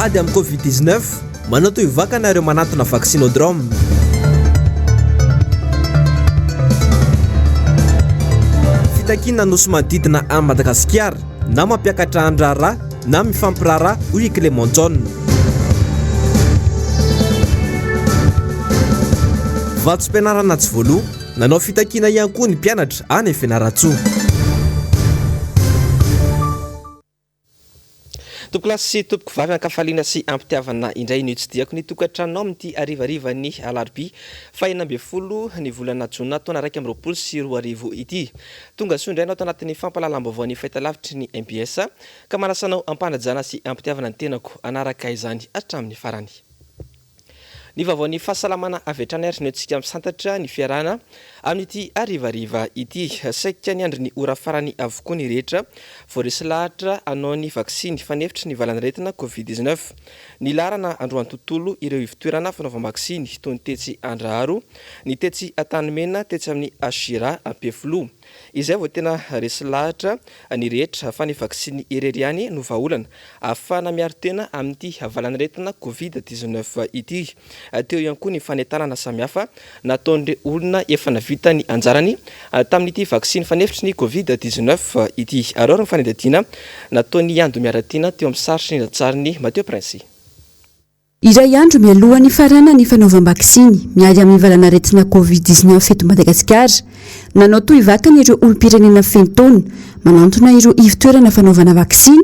Ady amin'ny Covid 19, manao toy vakana ireo manatona vaccinodrome. Fitakiana nosy manodidina an'i Madagasikara, na mampiakatra ny raharaha na mifampiraharaha, hoy i Clément Jaona. Vatsim-pianarana tsy voaloa, nanao fitakiana ihany koa ny mpianatra any Fianarantsoa. Tompokolahy sy tompokovavy ankafaliana sy ampitiavana indray no itsidihako ny tokantranonao amin'ity harivarivan'ny alarobia faha 16 ny volana jona taona 2021 ity. Tonga soa indray ianao tao anatin'ny fampahalalam-baovaon'ny fahitalavitry ny mbs ka manasa anao am-panajana sy am-pitiavana ny tenako hanaraka izany hatramin'ny farany. Ny vaovaon'ny fahasalamana avy hatrany ary no entintsika misantatra ny fiarahana amin'ity harivariva ity. Saika niandry ny ora farany avokoa ny rehetra vao resy lahatra hanao ny vaksiny fanefitry ny valanaretina Covid 19. Nilaharana androany tontolo ireo ivotoerana fanaovam-baksiny toy ny tetsy Andraharo, ny tetsy Antanimena, tetsy amin'ny HJRA Ampefiloha. Izay vao tena resy lahatra ny rehetra fa ny vaksiny irery ihany no vahaolana ahafahana miaro tena amin'ity valanaretina Covid 19 ity. Teo ihany koa ny fanentanana samihafa nataon'ireo olona efa navita ny anjarany tamin'ity vaksiny fanefitry ny Covid 19 ity. Araho ny fanadihadiana nataon'i Ando Miaratiana teo amin'ny sary sy ny lahatsarin'i Mathieu Prince. Iray andro mialohan'ny faranan'ny fanaovam-baksiny miady amin'ny valanaretina Covid 19 eto Madagasikara, nanao tohivakana ireo olom-pirenena feno taona manantona ireo ivotoerana fanaovana vaksiny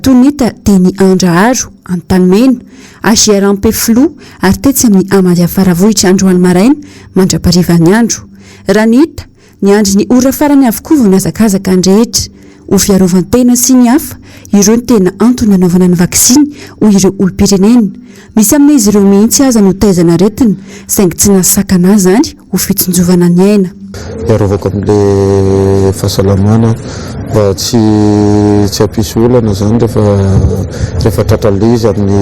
toy ny hita teny Andraharo, Antanimena, HJR Ampefiloha ary tetsy amin'ny Amadia Faravohitra androany maraina mandra-parivan'ny andro. Raha ny hita, Niandry ny ora farany avokoa vao nihazakazaka ny rehetra. Ho fiarovan-tena sy ny hafa, ireo no tena antony nanaovana ny vaksiny, hoy ireo olom-pirenena. Misy amin'izy ireo mihitsy aza no taizan'aretina, saingy tsy nahasakana azy izany ho fitsinjovana ny aina. Hiarovako amin'ilay fahasalamana mba tsy tsy hampisy olana izany rehefa rehefa tratran'ilay izy amin'ny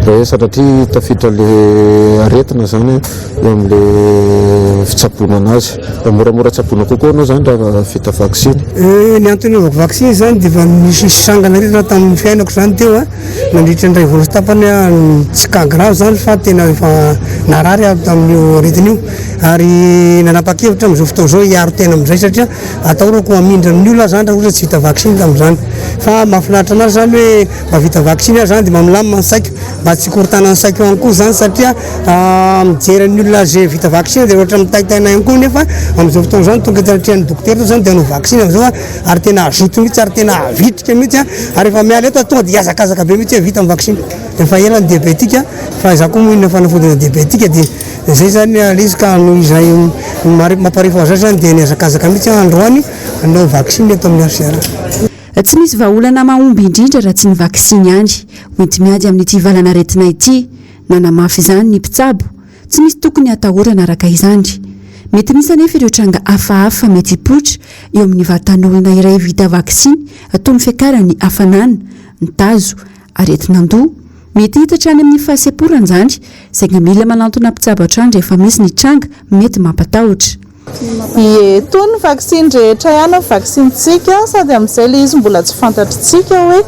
raha hoe sanatria tafiditra ilay aretina izany eo amin'ilay fitsaboana anazy. Mba moramora tsaboina kokoa anao izany raha vita vaksiny. Ny antony nanaovako vaksiny izany dia efa nisy sangan'aretina tamin'ny fiainako izany teo a, nandritra ny iray volana sy tapany aho, tsy cas grave izany fa tena efa narary aho tamin'io aretina io ary nanapa-kevitra amin'izao fotoana izao hiaro tena amin'izay satria atahorako hamindra amin'ny olona aho izany raha ohatra tsy vita vaksiny tamin'izany. Fa mahafinaritra anahy izany hoe mba vita vaksiny aho izany dia mba milamina ny saiko, mba tsy hikorontanan'ny saiko ihany koa izany satria Mijery ny olona izay vita vaksiny dia ohatra mitaintaina ihany koa nefa amin'izao fotoana izao ny tonga eto anatrehan'ny dokotera eto izany dia hanao vaksiny amin'izao a, ary tena hazoto mihitsy ary tena havitrika mihitsy a, ary efa miala eto aho tonga dia hihazakazaka be mihitsy hoe vita ny vaksiny. Efa ela ny diabetika fa izaho koa moa mihinana fanafodina diabetika dia izay izany ilay izy ka noho izay mamparefo azy izany dia nihazakazaka mihitsy aho androany hanao vaksiny eto amin'ny HCR. Tsy misy vahaolana mahomby indrindra raha tsy ny vaksiny ihany hoenti-miady amin'ity valanaretina ity. Nanamafy izany ny mpitsabo. Tsy misy tokony hatahorana araka izany. Mety misy anefa ireo tranga hafahafa mety hipoitra eo amin'ny vatan'olona iray vita vaksiny toy ny fiakaran'ny hafanana, ny tazo, aretin'andoha. Mety hita hatrany amin'ny fahasemporana izany saingy mila manantona mpitsabo hatrany rehefa misy ny tranga mety mampatahotra. Ie, toy ny vaksiny rehetra ihany ny vaksinintsika, sady amin'izay ilay izy mbola tsy fantatritsika hoe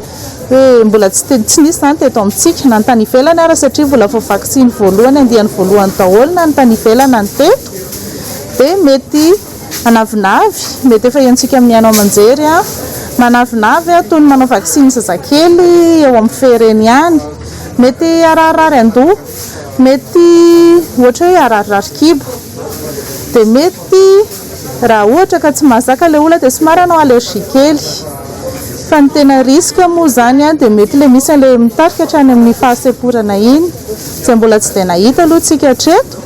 hoe mbola tsy tsy nisy izany teto amintsika, na ny tany ivelany ara satria mbola vao vaksiny voalohany andiany voalohany daholo na ny tany ivelany na ny teto, dia mety hanavinavy, mety efa henontsika amin'ny haino aman-jery an, manavinavy toy ny manao vaksiny zazakely eo amin'ny fe ireny ihany, mety hararirary an-doha, mety ohatra hoe hararirary kibo. Dia mety raha ohatra ka tsy mahazaka ilay olona dia somary hanao allergie kely. Fa ny tena risque moa izany dia mety ilay misy an'ilay mitarika hatrany amin'ny fahasemporana iny, izay mbola tsy dia nahita aloha tsika hatreto.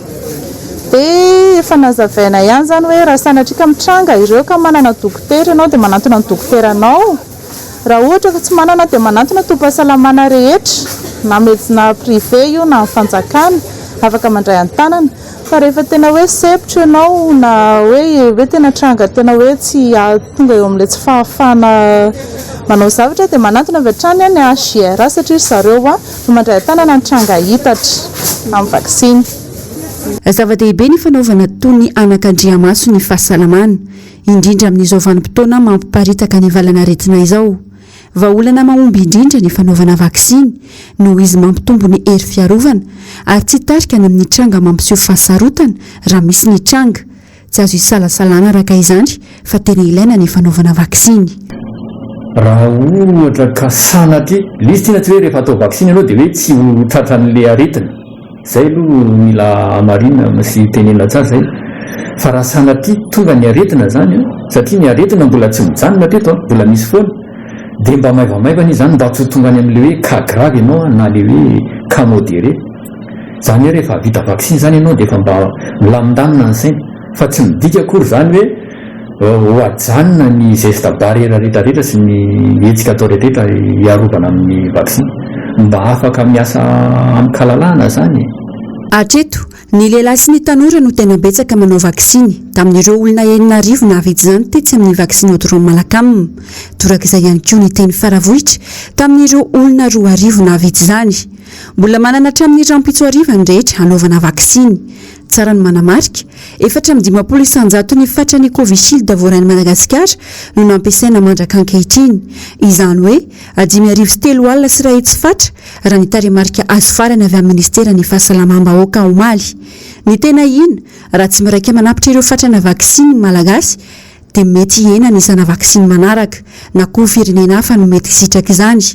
Dia efa nazavaina ihany izany hoe raha sanatria ka mitranga ireo ka manana dokotera ianao dia manantona ny dokoteranao. Raha ohatra ka tsy manana dia manantona tobim-pahasalamana rehetra na médecin privé io na ny fanjakana afaka mandray an-tanana. Fa rehefa tena hoe sempotra ianao na hoe hoe tena tranga tena hoe tsy tonga eo amin'ilay tsy fahafahana manao zavatra dia manantona avy hatrany ny HJRA satria ry zareo no mandray an-tanana ny tranga hitatra amin'ny vaksiny. Zava-dehibe ny fanaovana toy ny anakandriamaso ny fahasalamana, indrindra amin'izao vanim-potoana mampiparitaka ny valanaretina izao. Vahaolana mahomby indrindra ny fanaovana vaksiny noho izy mampitombo ny hery fiarovana ary tsy hitarika any amin'ny tranga mampiseho fahasarotana raha misy ny tranga. Tsy azo isalasalana araka izany fa tena ilaina ny fanaovana vaksiny. Raha ohatra ka sanatria, le izy tena tsy hoe rehefa atao vaksiny ianao dia hoe tsy ho tratran'le aretina, zay aloha mila hamarinina sy tenenina tsara zay, fa raha sanatria tonga ny aretina zany an, satria ny aretina mbola tsy mijanona hatreto an, mbola misy foana, dia mba maivamaivana izy zany mba tsy ho tonga any amin'le hoe cas grave ianao an, na le hoe cas modéré. Izany hoe rehefa vita vaksiny izany ianao dia efa mba milamindamina ny saina. Fa tsy midika akory izany hoe ho ajanona ny geste barrière rehetra rehetra sy ny hetsika atao rehetra rehetra hiarovana amin'ny vaksiny. Mba afaka miasa amin-kalalahana izany e. Hatreto, ny lehilahy sy ny tanora no tena betsaka manao vaksiny, tamin'ireo olona 6000 nahavita izany tetsy amin'ny Vaccinodrome Malacam. Torak'izay ihany koa ny teny Faravohitra, tamin'ireo olona 2000 nahavita izany. Mbola manana hatramin'ny rahampitso hariva ny rehetra hanaovana vaksiny. Tsara ny manamarika, 54 isan-jaton'ny fatran'ny Covishield voarain'i Madagasikara no nampiasaina mandraka ankehitriny. Izany hoe, 105 100 fatra, raha ny tarehimarika azo farany avy amin'ny minisiteran'ny Fahasalamam-bahoaka omaly. Ny tena ahiana, raha tsy miraika manapitra ireo fatrana vaksiny ny Malagasy, dia mety hihena ny isana vaksiny manaraka, na koa firenena hafa no mety hisitraka izany.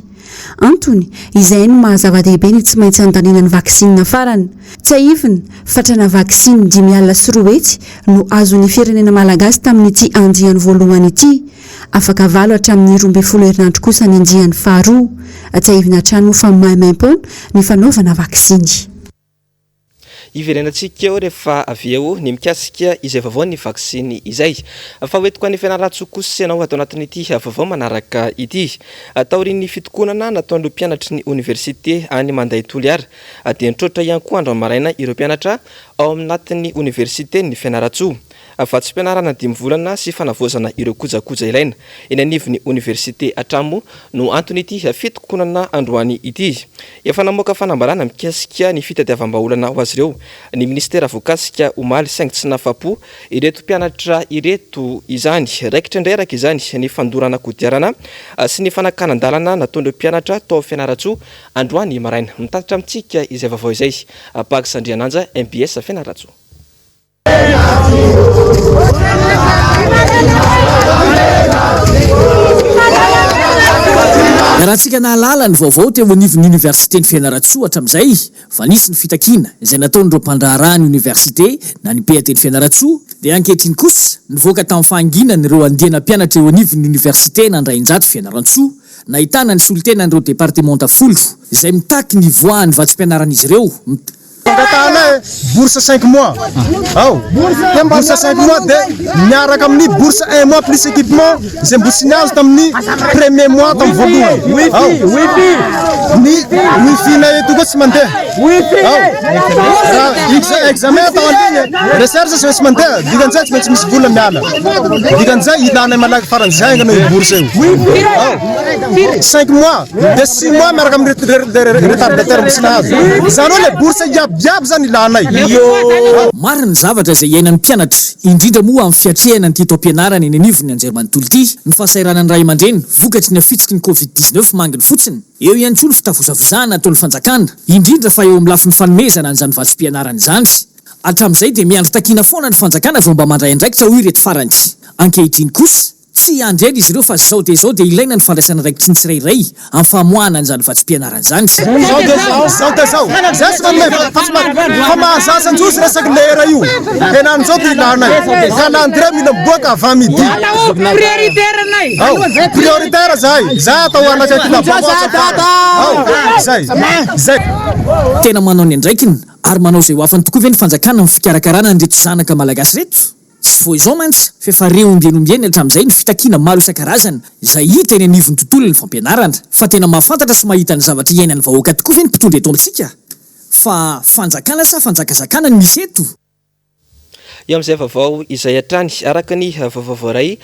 Antony, izay no maha zava-dehibe ny tsy maintsy handaniana ny vaksiny nafarana. Tsiahivina, fatrana vaksiny 205 no azon'ny firenena malagasy tamin'ity andiany voalohany ity. Afaka valo hatramin'ny 12 herinandro kosa ny andiany faharoa. Tsiahivina hatrany moa fa maimaimpoana ny fanaovana vaksiny. Hiverenantsika eo rehefa avy eo ny mikasika izay vaovao ny vaksiny izay. Fa hoentiko any Fianarantsoa kosa ianao ato anatin'ity vaovao manaraka ity. Taorian'ny fitokonana nataon'ireo mpianatry ny oniversite any Manday Toliara dia nitroatra ihany koa androany maraina ireo mpianatra ao anatin'ny oniversiten'i Fianarantsoa. Vatsim-pianarana dimy volana sy fanavaozana ireo kojakoja ilaina eny anivon'ny oniversite hatrany moa no anton'ity fitokonana androany ity. Efa namoaka fanambarana mikasika ny fitadiavam-bahaolana ho azy ireo ny minisitera voakasika omaly saingy tsy nahafapo ireto mpianatra ireto izany. Raikitra indray araka izany ny fandorana kodiarana sy ny fanakanan-dalana nataon'ireo mpianatra tao Fianarantsoa androany maraina. Mitatitra amintsika izay vaovao izay Bags Andriananja, mbs Fianarantsoa. Iarahantsika nahalala ny vaovao teo anivon'ny Oniversiten'i Fianarantsoa hatramin'izay fa nisy ny fitakiana izay nataon'ireo mpandraharaha ny oniversite na ny PAT-n'i Fianarantsoa dia ankehitriny kosa nivoaka tamin'ny fahanginany ireo andiana mpianatra eo anivon'ny oniversite n'Andrainjato Fianarantsoa nahitana ny solontenan'ireo departemanta folo izay mitaky ny hivoahan'ny vatsim-pianaran'izy ireo Fangatahanay bourse cinq mois ao, bourse cinq mois dia miaraka amin'ny bourse un mois plus équipement izay mbo tsy niazo tamin'ny premier mois tamin'ny voalohany ao, ny wifi-nay eto koa tsy mandeha ao, raha examen atao en ligne, recherche tsy maintsy mandeha, dikan'izay tsy maintsy misy vola miala, dikan'izay ilanay malaky faran'izay haingana io bourse io ao, cinq mois. Dia six mois miaraka amin'ny retardataire mbo tsy nahazo. Izany hoe le bourse jiaby jiaby zany ilanay. Maro ny zavatra izay iainan'ny mpianatra, indrindra moa amin'ny fiatrehana an'ity taom-pianarana eny anivon'ny anjerimanontolo ity. Ny fahasahiranan'ny ray aman-dreny vokatry ny afitsiky ny Covid 19 manginy fotsiny. Eo ihany koa ny fitavozavozahana ataon'ny fanjakana, indrindra fa eo amin'ny lafiny fanomezana an'izany vatsim-pianarana izany. Hatramin'izay dia miandry takiana foana ny fanjakana vao mba mandray andraikitra hoy ireto farany. Ankehitriny kosa, Tsy hiandry ela izy ireo fa zao dia zao dia ilaina ny fandraisana andraikitry ny tsirairay amin'ny famoahana an'izany vatsim-pianarana izany. Zao dia zao, zao dia zao. Zay tsy manome fa tsy ma- fa mahazasa anjozy resaky lera io. Henany zao dia ilanay. Calendrier mila miboaka avant midi. Ao, prioritaire zahay. Zay atao anakaiky lava Ao, zay. Zay. Tena manao ny andraikiny ary manao izay ho afany tokoa ve ny fanjakana amin'ny fikarakarana an'ireto zanaka malagasy ireto? Tsy vao izao mantsy fa efa re ombieny ombieny hatramin'izay ny fitakiana maro isan-karazany izay hita eny anivon'ny tontolon'ny fampianarana. Fa tena mahafantatra sy mahita ny zavatra iainan'ny vahoaka tokoa ve ny mpitondra eto amintsika? Fa fanjakana sa fanjakazakana no misy eto? Eo amin'izay vaovao izay hatrany, araka ny vaovao voaray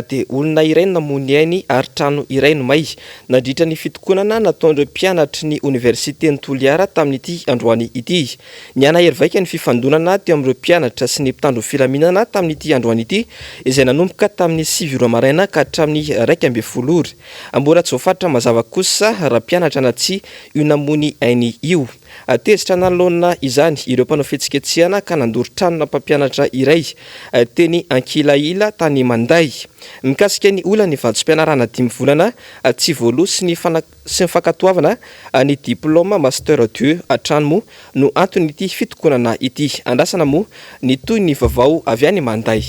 dia olona iray no namoy ny ainy ary trano iray no may nandritra ny fitokonana nataon'ireo mpianatry ny oniversiten'i Toliara tamin'ity androany ity. Nihanahery vaika ny fifandonana teo amin'ireo mpianatra sy ny mpitandro filaminana tamin'ity androany ity izay nanomboka tamin'ny 9 ora maraina ka hatramin'ny 11 ora. Mbola tsy voafaritra mazava kosa raha mpianatra na tsia io namoy ny ainy io. Tezitra nanoloana izany ireo mpanao fihetsiketsehana ka nandoro tranona mpampianatra iray teny Ankilahila tany Manday. Mikasika ny olan'ny vatsim-pianarana dimy volana tsy voaloa sy ny sy ny fankatoavana ny diplaoma Master deux hatrany moa no anton'ity fitokonana ity. Andrasana moa ny tohin'ny vaovao avy any Manday.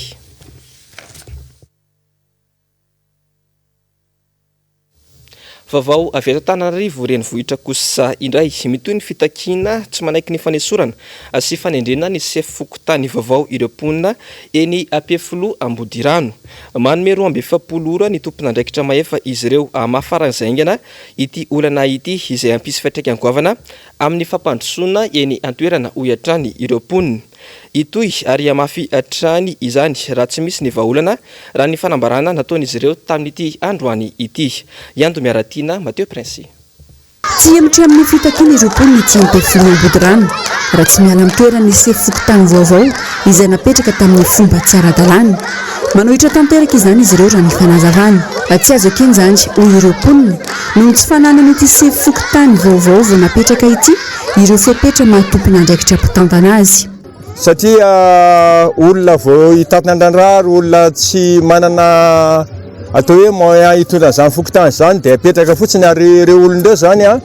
Vaovao avy eto Antananarivo renivohitra kosa indray, mitohy ny fitakiana tsy manaiky ny fanesorana sy fanendrena ny sefo fokontany vaovao ireo mponina eny Ampefiloha Ambodirano. Manome 42 ora ny tompon'andraikitra mahefa izy ireo hamaha faran'izay haingana ity olana ity izay hampisy fiantraikany goavana amin'ny fampandrosoana eny an-toerana hoy hatrany ireo mponina. Hitohy ary hihamafy hatrany izany raha tsy misy ny vahaolana, raha ny fanambarana nataon'izy ireo tamin'ity androany ity. Iando Miaratiana Mathieu Prince. Tsy hihemotra amin'ny fitakiana ireo mponina ety Ampefiloha Ambodirano raha tsy miala amin'ny toerany ny sefo fokontany vaovao izay napetraka tamin'ny fomba tsy ara-dalàna. Manohitra tanteraka izany izy ireo raha ny fanazavana. Tsy azo ekena izany, hoy ireo mponina, noho ny tsy fananan'ity sefo fokontany vaovao vao napetraka ity ireo fepetra maha tompon'andraikitra mpitantana azy. Satria olona vao hitantan-draharaha ary olona tsy manana atao hoe moyen hitondra an'izany fokontany izany dia apetraka fotsiny ary ireo olona ireo izany an,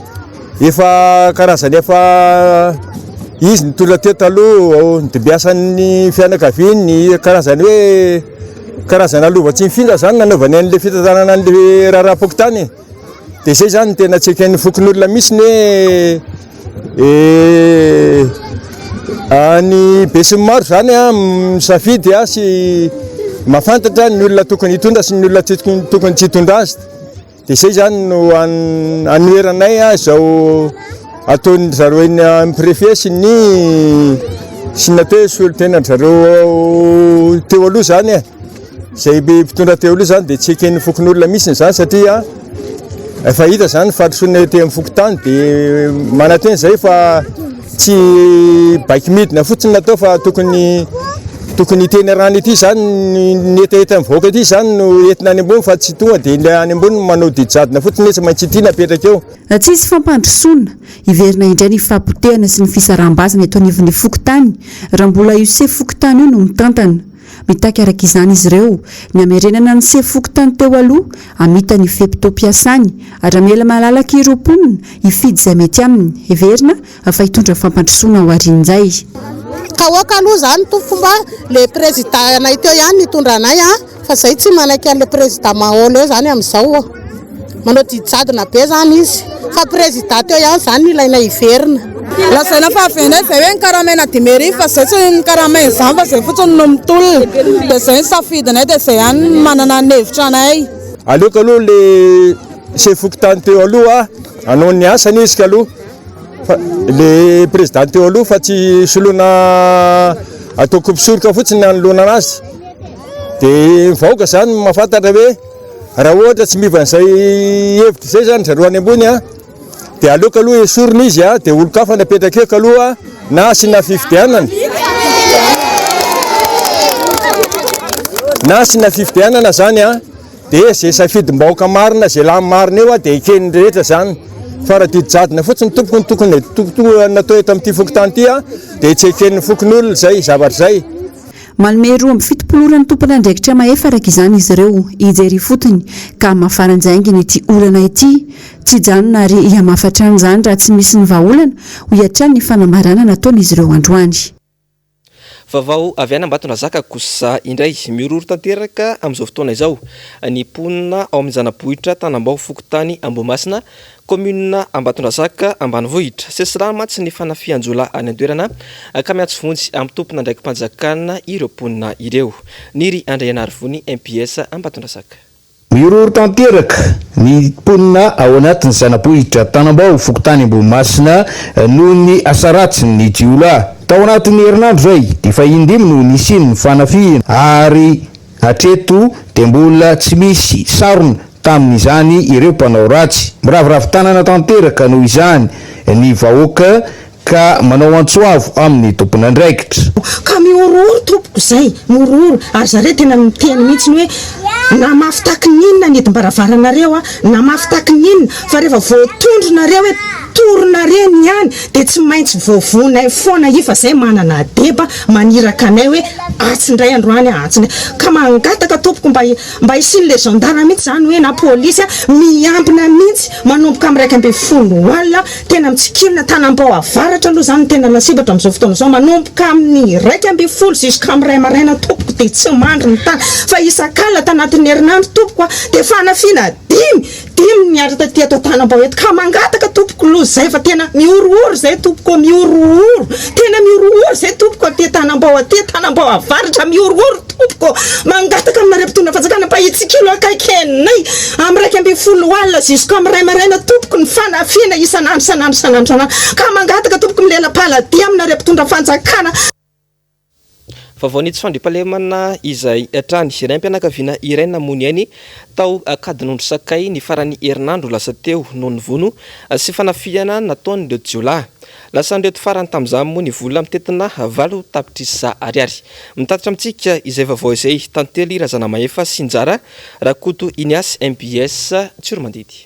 efa karazany efa izy nitondra teo taloha, nodimbiasan'ny fianakaviany, karazany hoe karazana lova tsy mifindra izany nanaovany an'ilay fitantanana an'ilay raharaham-pokontany e. Dia izay izany no tena tsy eken'ny fokonolona mihitsy ny hoe ny besinimaro izany misafidy sy mahafantatra ny olona tokony hitondra sy ny olona tokony tsy hitondra azy. Dia izay izany no anoheranay izao ataon-dry zareo eny amin'ny préfet sy ny sy ny atao hoe solontenan-dry zareo teo aloha izany e. Izay be mpitondra teo aloha izany dia tsy eken'ny fokonolona mihitsy izany satria efa hita izany ny fahadisoana ety amin'ny fokontany dia manantena izay fa tsy baiko midina fotsiny natao fa tokony tokony hiteny rano ity izany ny hetahetan'ny vahoaka ity izany no entina any ambony fa tsy tonga dia ilay any ambony manao didy jadona fotsiny hoe tsy maintsy ity no apetraka eo. Tsy hisy fampandrosoana, hiverina indray ny fahapotehana sy ny fisaraham-bazana eto anivon'ny fokontany raha mbola io sefo fokontany io no mitantana. Mitaky araka izany izy ireo ny hamerenana ny sefo fokontany teo aloha hamita ny fe-potoam-piasany ary hamela malalaka ireo mponina hifidy izay mety aminy, heverina fa hitondra fampandrosoana ao aorian'izay. Ka aoka aloha zany tompoko mba le prezida anay teo ihany nitondra anay a, fa zay tsy manaiky anle prezida Maholy eo zany amizao ô, manao didy jadona be zany izy, fa prezida teo ihany zany no ilaina hiverina. Lazaina fa avy anay zay hoe nikaramaina 5000 fa zay tsy nikaramaina izany fa zay fotsiny no mitolona dia zay ny safidinay dia zay ihany no manana ny hevitra anay. Aleoko aloha le chef fokontany teo aloha hanao ny asany izy kaloha fa le président teo aloha fa tsy soloina atao kopisoroka fotsiny hanoloana anazy de ny vahoaka zany mahafantatra hoe raha ohatra tsy miova an'izay hevitra izay zany zareo any ambony a de aleoko aloha esorina izy a de olon-kafa no apetraka eo kaloha na asiana fifidianana na asiana fifidianana zany a Dia izay safidim-bahoaka marina, izay lany marina eo dia eken'ny rehetra izany. Fa raha didy jadona fotsiny tompoko no tokony natao eto amin'ity fokontany ity dia tsy eken'ny fokonolona izay zavatra izay. Manome 72 ora ny tompon'andraikitra mahefa araka izany izy ireo hijery ifotony ka hamaha faran'izay haingana ity olana ity. Tsy hijanona ary hihamafy hatrany izany raha tsy misy ny vahaolana, hoy hatrany ny fanambarana nataon'izy ireo androany. Vaovao avy any Ambatondrazaka kosa indray, mihorohoro tanteraka amin'izao fotoana izao ny mponina ao amin'ny zanabohitra Tanambao fokontany Ambohimasina, kaominina Ambatondrazaka ambanivohitra. Sesilany mantsy ny fanafihan-jiolahy any an-toerana ka miantso vonjy amin'ny tompon'andraiki-panjakana ireo mponina ireo. Niry Andrianarivony, MPS Ambatondrazaka. Mihorohoro tanteraka ny mponina ao anatin'ny zanabohitra Tanambao, fokontany Ambohimasina, noho ny asa ratsin'ny jiolahy. Tao anatin'ny herinandro izay dia efa indimy no nisian'ny fanafihana ary hatreto dia mbola tsy misy sarona tamin'izany ireo mpanao ratsy. Miraviravy tanana tanteraka noho izany ny vahoaka ka manao antso avo amin'ny tompon'andraikitra. Ka mihorohoro tompoko zay, mihorohoro, ary zareo tena miteny mihitsy ny hoe na mafy taky ny inona ny hidim-baravaranareo a, na mafy taky ny inona, fa rehefa voatondro nareo hoe toronareo ny any dia tsy maintsy voavonay foana io fa zay manana deba maniraka anay hoe atsy indray androany a, atsy indray, ka mangataka tompoko mba mba hisian'le gendarme mihitsy zany hoe na polisy a, miambina mihitsy manomboka amin'ny 11 alina Tena mitsikilona Tanambao avaratra aloha zany no tena lasibatra amin'izao fotoana izao, manomboka amin'ny 11 jusqu'amin'ny iray maraina tompoko dia tsy mandry ny tany fa isak'alina tanatin'ny herinandro tompoko a dia fanafiana dimy, dimy ny niaritra taty ato Tanambao eto ka mangataka tompoko loza izay fa tena mihorohoro izay tompoko ô mihorohoro, tena mihorohoro izay tompoko aty Tanambao aty Tanambao avaratra mihorohoro. Tompoko, mangataka aminareo mpitondra fanjakana mba hitsikilo akaiky anay amin'ny 11 alina jusqu'à amin'ny iray maraina tompoko ny fanafihana isan'andro isan'andro isan'andro isan'andro ka mangataka tompoko milela-paladia aminareo mpitondra fanjakana. Vaovao ny tsy fandriampahalemana izay hatrany. Raim-pianakaviana iray namoy ny ainy tao Ankadinondry Sakay ny faran'ny herinandro lasa teo noho ny vono sy fanafihana nataon'ireo jiolahy. Lasan'ireto farany tamin'izany moa ny vola mitentina 8 tapitrisa ariary. Mitatitra amintsika izay vaovao izay Tantely Razanamahefa sy Njara Rakoto Ignace mbs Tsiromandidy.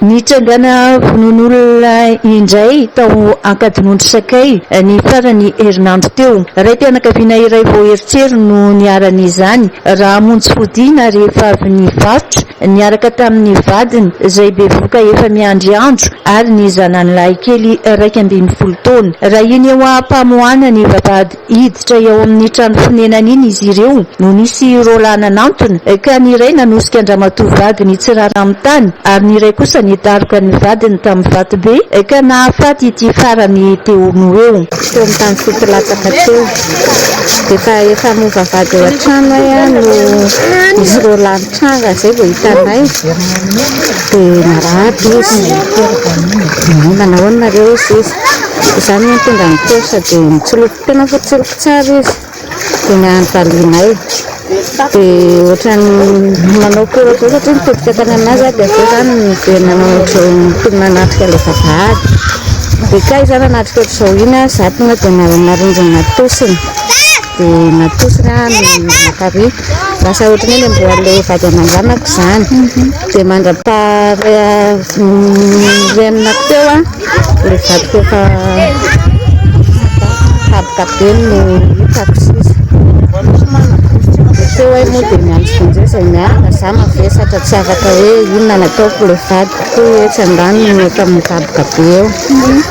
Nitrangana vonoan'olona indray tao Ankadinondry Sakay ny faran'ny herinandro teo. Raim-pianakaviana iray vao eritseriny no niharan'izany raha hamonjy fodiana rehefa avy nivarotra niaraka tamin'ny vadiny izay bevohoka efa miandry andro ary ny zanany lahikely 11 taona. Raha iny eo am-pamoahana ny vavahady hiditra eo amin'ny trano fonenany iny izy ireo no nisy roalahy nanantona ka ny iray nanosika an-dramatoa vadiny hitsirara amin'ny tany ary ny iray kosa nidaroka ny vadiny tamin'ny vatobe ka nahafaty ity farany teo no eo. Teo amin'ny tany fito latsaka teo dia efa efa hamoa vavahady eo an-trano ay no nisy roalahy nitranga izay vao hitanay dia narary izy. Manao ahoana nareo hozy izy. Izany no tonga ny poste dia nitsolofo tena voatsolofo tsara izy dia nivalianay dia ohatran'ny manao akory ohatr'izao satria nitodika tany aminazy aho dia avy eo izany niverina nanao ohatr'izao toy ny nanatrika ilay vavahady dia kay izany nanatrika ohatr'izao iny aho izaho tonga dia naronjiny natosiny dia natosiny aho nankary lasa ohatran'ny hoe namboarin'ilay vady aman-janako izany dia mandra-paha-renako teo aho Ilay vadiko efa haboka be no hitako sisa. Dia teo aho moa dia miantso vonjeo izay miala, za mavesatra tsy afaka hoe inona no ataoko ilay vadiko koa etsy andaniny no efa midaboka be eo.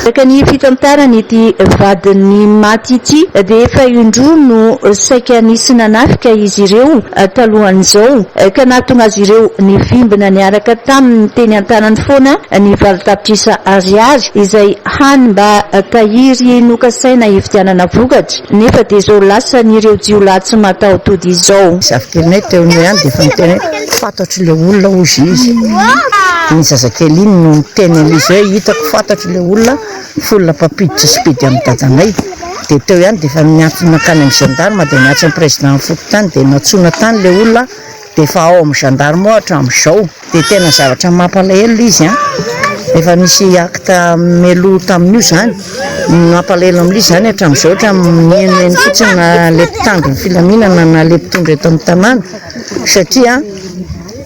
Araka ny fitantaran'ity vadin'ny maty ity dia efa indroa no saika nisy nanafika izy ireo talohan'izao ka nahatonga azy ireo nivimbina niaraka taminy teny an-tanany foana ny 8 tapitrisa ariary izay hany mba tahiry nokasaina hividianana vokatra nefa dia izao lasan'ireo jiolahy tsy mataho-tody izao. Zafikelinay teo noho ihany dia efa niteny hoe fantatro ilay olona hozy izy. Iny zazakely iny no niteny an'izy hoe hitako fantatro ilay olona fa olona mpampiditra sy mpidy amin'ny dadanay. Dia teo ihany dia efa niantso nankany amin'ny gendarme dia niantso ny président ny fokontany dia nantsoina tany ilay olona dia efa ao amin'ny gendarme ao hatramin'izao. Dia tena zavatra mampalahelo ilay izy an! Efa nisy acte meloa tamin'io izany, ny mampalahelo amin'ilay izy izany hatramin'izao ohatra mihenoheno fotsiny na ilay mpitandro ny filaminana na ilay mpitondra eto amin'ny tanàna satria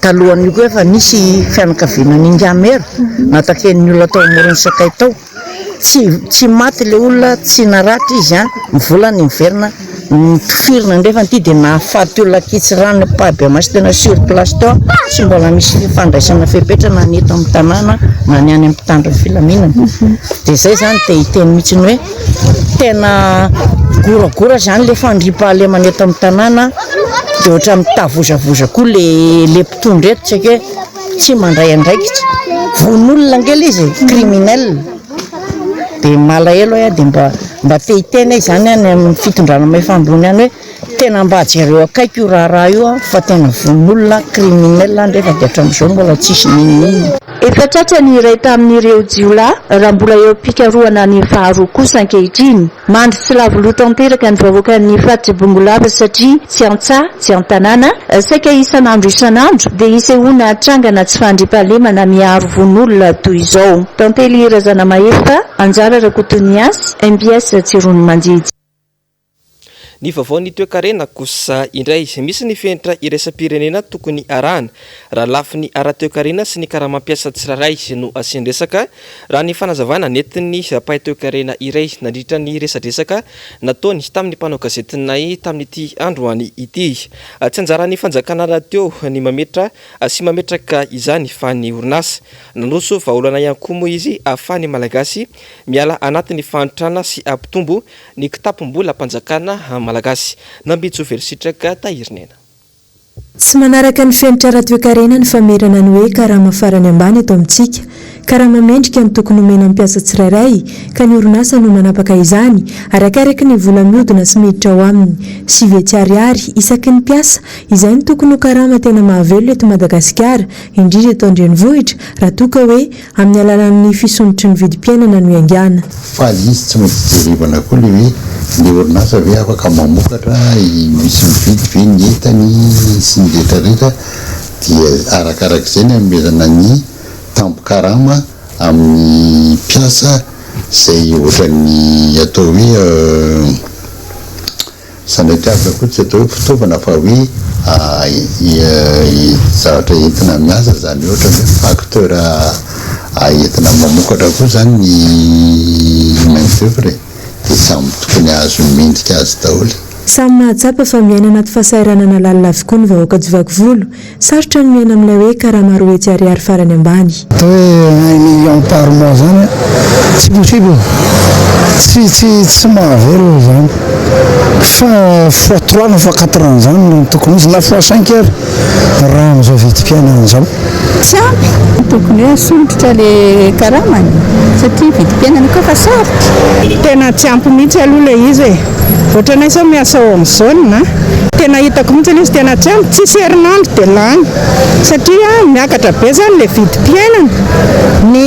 talohan'io koa efa nisy fianakaviana an'Ingamera nataken'ny olona tao Amoron'i Sakay tao. Tsy tsy maty le olona, tsy naratra izy an, ny volany niverina notifirina andrefana ity dia nahafaty olona ankitsirano ampahibemaso tena sur place teo an, tsy mbola misy fifandraisana fepetra na ny eto amin'ny tanàna na ny any amin'ny mpitandro ny filaminana, dia zay zany te hiteny mihitsy ny hoe tena goragora zany le fandriampahalemana eto amin'ny tanàna dia ohatran'ny mitavozavoza koa le le mpitondra eto tsy haiko hoe Tsy mandray andraikitra. Vono olona ange ilay izy e, criminel. Dia malahelo aho dia mba mba te hiteny aho izany any amin'ny fitondrana mahefa ambony any hoe tena mba jereo akaiky io raharaha io fa tena vono olona, criminel ndrefa dia hatramin'izao mbola tsisy n'inon'inona. Efa tratra ny iray tamin'ireo jiolahy raha mbola eo am-pikarohana ny faharoa kosa ankehitriny. Mandry tsy lavo loha tanteraka ny vahoakan'ny faritr'i Bongolava satria tsy an-tsaha, tsy an-tanàna, saika isan'andro isan'andro dia isehoana trangana tsy fandriampahalemana miharo vono olona toy izao. Tantely Razanamahefa, Anjara Rakotoniasy, mbs Tsiroanomandidy. Ny vaovaon'ny toekarena kosa indray, misy ny fenitra iraisam-pirenena tokony arahana raha lafiny ara-toekarena sy ny karamam-piasa tsirairay no asian-dresaka, raha ny fanazavana nentin'ny mpahay toekarena iray nandritra ny resadresaka nataony tamin'ny mpanao gazetinay tamin'ity androany ity. Tsy anjaran'ny fanjakana rahateo ny mametra sy mametraka izany fa ny orinasa. Nandroso vahaolana ihany koa moa izy ahafahan'ny Malagasy miala anatin'ny fahantrana sy hampitombo Ny kitapom-bolam-panjakana malagasy. Nambitso Velositraka Tahirinena. Tsy manaraka ny fenitra ara-toekarena ny famerana ny hoe karama farany ambany eto amintsika. Karama mendrika no tokony homena ny mpiasa tsirairay, ka ny orinasa no manapaka izany, arakaraky ny vola mihodina sy miditra ao aminy. 900 ariary isaky ny mpiasa, izay no tokony ho karama tena mahavelona eto Madagasikara, indrindra eto an-drenivohitra, raha toa ka hoe Amin'ny alalan'ny fisondrotry ny vidim-piainana no iaingàna. Fa le izy tsy maintsy jerevana koa le hoe le orinasa ve afaka mamokatra, misy mividy ve ny entany sy ny rehetra rehetra dia arakarak'izay ny hanomezana ny tambin-karama amin'ny mpiasa izay ohatran'ny atao hoe Sanatiavina koa tsy atao hoe fitaovana fa hoe zavatra entina miasa izany hoe ohatra hoe facteur entina mamokatra koa izany ny main d'oeuvre e, dia samy tokony hahazo ny mendrika azy daholo. Samy mahatsapa fa miaina anaty fahasahiranana lalina avokoa ny vahoaka tsy vaky volo. Sarotra ny miaina amin'ilay hoe karama 200 ariary farany ambany. Atao hoe un million par mois zany tsy possible, tsy tsy tsy mahavelona zany fa fois trois na fois quatre an'izany no tokony ho izy na fois cinq ary raha amin'izao vidim-piainana izao. Tsy ampy, tokony hoe asondrotra le karamany satria vidim-piainana koa efa sarotra. Tena tsy ampy mihitsy aloha ilay izy e! Ohatranay izao miasa ao amin'ny zone a, tena hitako mihitsy ilay izy tena tsy ampy, tsisy herinandro dia lany satria miakatra be izany ilay vidim-piainana, ny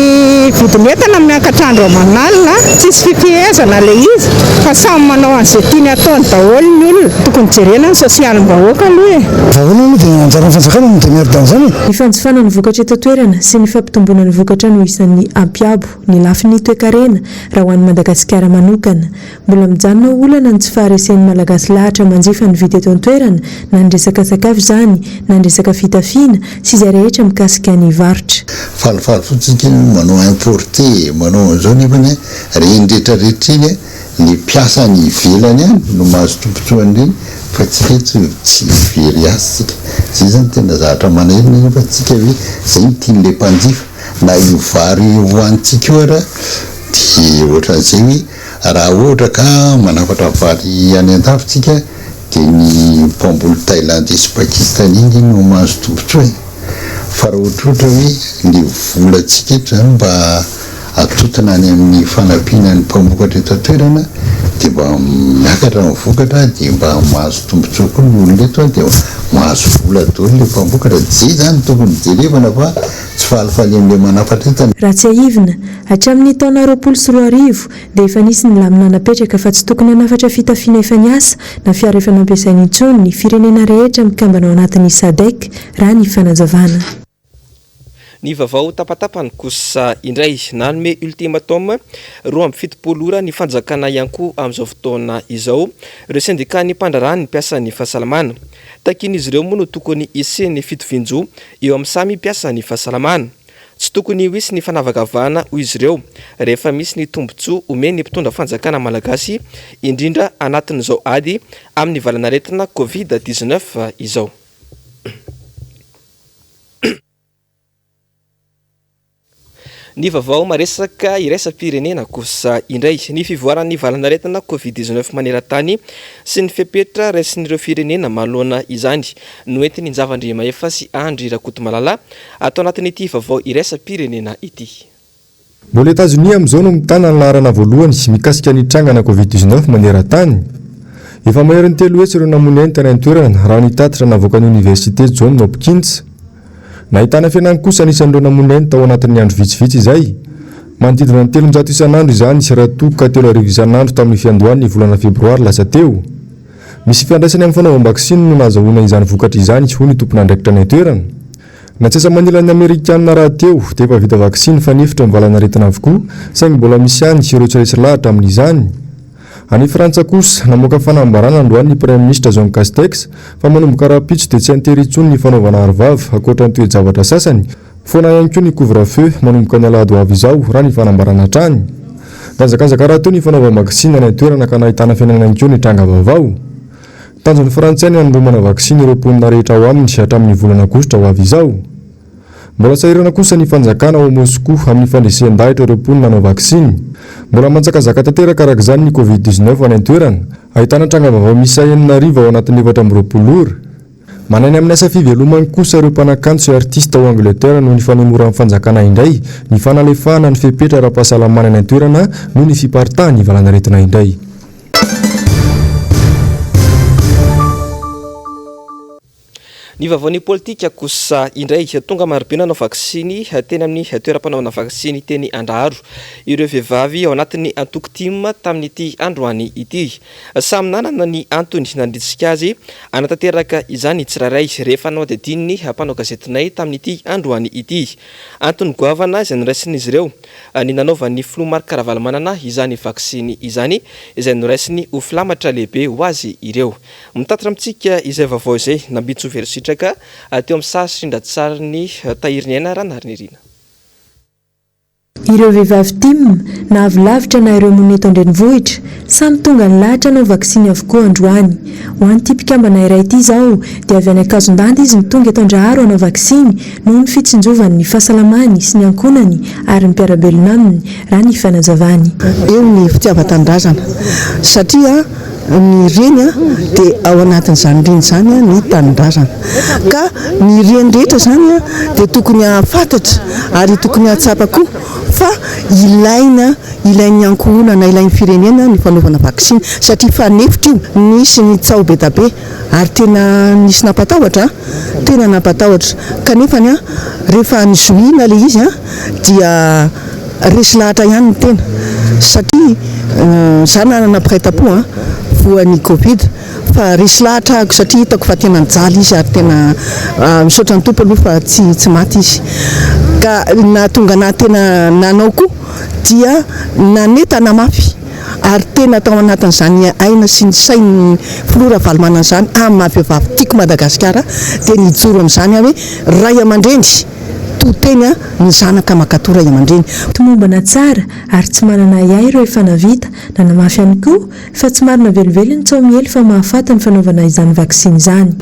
vidin'entana miakatra andro aman'alina, tsisy fifehezana ilay izy fa samy manao an'izay tiany ataony daholo ny olona, tokony jerena ny sosialim-bahoaka aloha e. Vahaolana aloha dia anjaran'ny fanjakana no mi-demerde an'izany e. Ny fanjifana ny vokatra eto an-toerana sy ny fampitomboana ny vokatra no isan'ny hampiabo ny lafiny toekarena raha ho an'i Madagasikara manokana. Mbola mijanona ho olana ny tsy faharesen'ny Malagasy lahatra manjifa ny vidy eto an-toerana, na ny resaka sakafo izany, na ny resaka fitafiana, sy izay rehetra mikasika ny varotra. Falifaly fotsiny kely hoe manao importé e, manao an'izao nefany an, ireny rehetra rehetra ireny an, ny mpiasa any ivelany any no mahazo tombotsoa an'ireny fa tsika eto tsy very asa tsika. Izay izany tena zavatra manahirana nefa tsika hoe izay no tian'ilay mpanjifa, na io vary hohanintsika io ara dia ohatran'izay hoe Raha ohatra ka manafatra vary any andafy tsika dia ny mpamboly Thailandais sy Pakistanais nge no mahazo tombotsoa e! Fa raha ohatrohatra hoe le volantsika eto zany mba atotona any amin'ny fanampiana ny mpamokatra eto an-toerana dia mba miakatra ny vokatra dia mba mahazo tombotsoa koa ny olona eto dia mahazo vola daholo le mpamokatra, zay zany no tokony jerevana fa tsy falifalian'le manafatra entana. Raha tsiahivina, hatramin'ny taona 2020 dia efa nisy ny lamina napetraka fa tsy tokony hanafatra fitafiana efa niasa na fiara efa nampiasaina intsony ny firenena rehetra mikambana ao anatin'ny Sadec, raha ny fanazavana. Ny vaovao tapatapany kosa indray, nanome ultimatum 72 ora ny fanjakana ihany koa amin'izao fotoana izao ireo sendikan'ny mpandraharaha ny mpiasan'ny fahasalamana. Takian'izy ireo moa no tokony hisian'ny fitovian-jo eo amin'ny samy mpiasan'ny fahasalamana. Tsy tokony ho hisy ny fanavakavahana hoy izy ireo rehefa misy ny tombontsoa omen'ny mpitondra fanjakana malagasy indrindra anatin'izao ady amin'ny valanaretina covid 19 izao. Ny vaovao maresaka iraisam-pirenena kosa indray, ny fivoaran'ny valanaretina Covid 19 maneran-tany sy ny fepetra raisin'ireo firenena manoloana izany no entin'i Njava Andriamahefa sy Andry Rakotomalala ato anatin'ity vaovao iraisam-pirenena ity. Mbola Etazonia amin'izao no mitana ny laharana voalohany mikasika ny trangana Covid 19 maneran-tany. Efa maherin'ny 300 ireo namoy ny ainy tany an-toerana raha ny tatitra navoakan'ny Oniversite John Hopkins. Nahitana fihenany kosa ny isan'ireo namoy ainy tao anatin'ny andro vitsivitsy izay. Manodidina ny 300 isan'andro izany raha toa ka 3000 isan'andro tamin'ny fiandohan'ny volana febroary lasa teo. Misy ifandraisany amin'ny fanaovam-baksiny no nahazahoana izany vokatra izany, hoy ny tompon'andraikitra any an-toerana. Ny antsasa-manilan'ny Amerikanina rahateo dia efa vita vaksiny fanefitra amin'ny valanaretina avokoa, saingy mbola misy ihany ireo tsy resy lahatra amin'izany. Any Frantsa kosa, namoaka fanambarana androany ny Praiminisitra Jean Castex fa manomboka rahampitso dia tsy an-tery intsony ny fanaovana arovava ankoatra ny toe-javatra sasany. Foana ihany koa ny couvre-feu manomboka ny alahady ho avy izao, raha ny fanambarana hatrany. Nihazakazaka rahateo ny fanaovam-baksiny any an-toerana ka nahitana fihenana ihany koa ny tranga vaovao. Tanjon'ny Frantsay ny hanondromana vaksiny ireo mponina rehetra ao aminy hatramin'ny volana aogositra ho avy izao. Mbola sahirana kosa ny fanjakana ao Moskoa amin'ny fandresen-dahitra ireo mponina hanao vaksiny. Mbola manjakazaka tanteraka araka izany ny Covid 19 any an-toerana. Ahitana tranga vaovao miisa 6000 ao anatin'ny 24 ora. Manaina amin'ny asa fivelomany kosa ireo mpanakanto sy artista ao Angleterre noho ny fanemoran'ny fanjakana indray ny fanalefahana ny fepetra ara-pahasalamana any an-toerana noho ny fiparitahan'ny valanaretina indray. Ny vaovaon'ny politika kosa indray, tonga marobe nanao vaksiny teny amin'ny toeram-panaovana vaksiny teny Andraharo ireo vehivavy ao anatin'ny antoko tim tamin'ity androany ity. Samy nanana ny antony nandrisika azy hanatanteraka izany tsirairay rehefa nohadihadian'ny mpanao gazetinay tamin'ity androany ity. Antony goavana izay noraisin'izy ireo ny nanaovan'ny filoha Marc Ravalomanana izany vaksiny izany izay noraisiny ho filamatra lehibe ho azy ireo. Mitatitra amintsika izay vaovao izay Nambintsoa Velositraka teo amin'ny sary sy rindran-tsarin'i Tahiriniaina Ranarinirina. Ireo vehivavy tim, na avy lavitra na ireo monina eto an-drenivohitra, samy tonga nilahatra hanao vaksiny avokoa androany. Ho an'ity mpikambana iray ity izao dia avy any Ankazondandy izy no tonga eto Andraharo hanao vaksiny noho ny fitsinjovany ny fahasalamany sy ny ankohonany ary ny mpiara-belona aminy, raha ny fanazavany. Eo ny fitiavan-tanindrazana satria Ny reny dia ao anatin'izany reny izany ny tanindrazana. Ka ny reny rehetra izany dia tokony hahafantatra ary tokony hahatsapa koa fa ilaina, ilain'ny ankohonana, ilain'ny firenena ny fanaovana vaksiny satria fanefitra io. Nisy ny tsaho be da be ary tena nisy nampatahotra an, tena nampatahotra. Kanefa rehefa nizohiana ilay izy dia resy lahatra ihany ny tena satria za nanana mpiray tampo an, voan'ny covid fa resy lahatra ahako satria hitako fa tena nijaly izy ary tena misaotra ny Tompo aloha fa tsy tsy maty izy ka nahatonga anah tena nanao koa dia nanentana mafy ary tena tao anatin'izany aina sy ny sain'ny filoha Ravalomanana izany amin'ny maha vehivavy tiako Madagasikara dia nijoro amin'izany aho hoe ray aman-dreny To teny a, ny zanaka mankato ray aman-dreny. Tomombana tsara ary tsy manana ahiahy ireo efa navita, nanamafy ihany koa fa tsy marina velively ny tsaho miely fa mahafaty ny fanaovana izany vaksiny izany.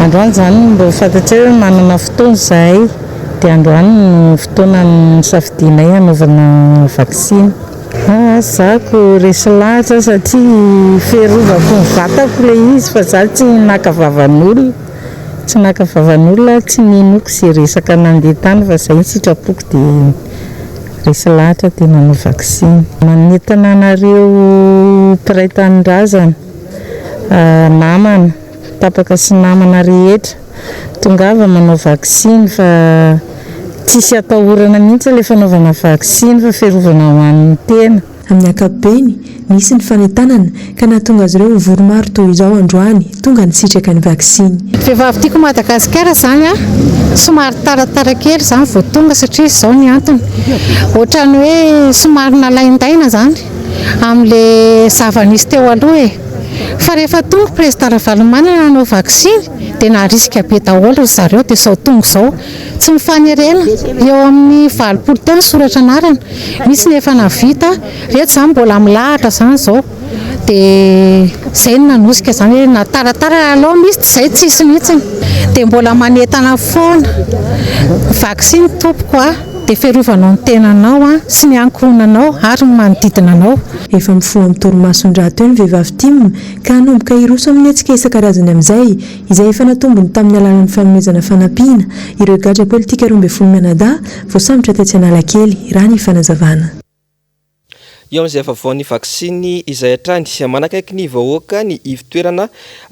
Androany izany mba fantatsay hoe manana fotoana izahay dia androany no fotoana nosafidianay hanaovana vaksiny. Za ko resy lahatra satria fiarovako ny vatako ilay izy fa za tsy naka vavan'olona. Tsy naka vavan'olona aho, tsy ninoako izay resaka nandeha tany fa izay ny sitrapoko dia resy lahatra dia nanao vaksiny. Manentana anareo mpiray tanindrazana, namana, tapaka sy namana rehetra, tongava manao vaksiny fa tsisy atahorana mihitsy ilay fanaovana vaksiny fa fiarovana ho an'ny tena. Amin'ny ankapobeny, nisy ny fanentanana ka nahatonga azy ireo ho vory maro toy izao androany, tonga nisitraka ny vaksiny. Vehivavy tiako Madagasikara izany an, somary taratara kely izany vao tonga satria izao ny antony, ohatran'ny hoe somary nalaindaina izany amin'ilay zava-nisy teo aloha e, fa rehefa tonga Président Ravalomanana nanao vaksiny dia narisika be daholo ry zareo dia izao tonga izao. Tsy mifanerena, eo amin'ny 80 teo ny soratra anarana, misy ny efa nahavita, ireto izany mbola milahatra izany izao, dia izay no nanosika izany hoe na taratara alao misy dia izay tsisy mihitsy, dia mbola manentana foana, vaksiny tompoko a, dia fiarovanao ny tenanao a, sy ny ankohonanao ary ny manodidina anao. Efa mifoha amin'ny torimasony rahateo ny vehivavy tim ka hanomboka hiroso amin'ny hetsika isan-karazany amin'izay izay efa natombony tamin'ny alalan'ny fanomezana fanampiana ireo gadra politika 12 mianadahy voasambotra tetsy Analakely, raha ny fanazavana. Eo amin'izay vaovaon'ny vaksiny izay hatrany, manakaiky ny vahoaka ny ivon-toerana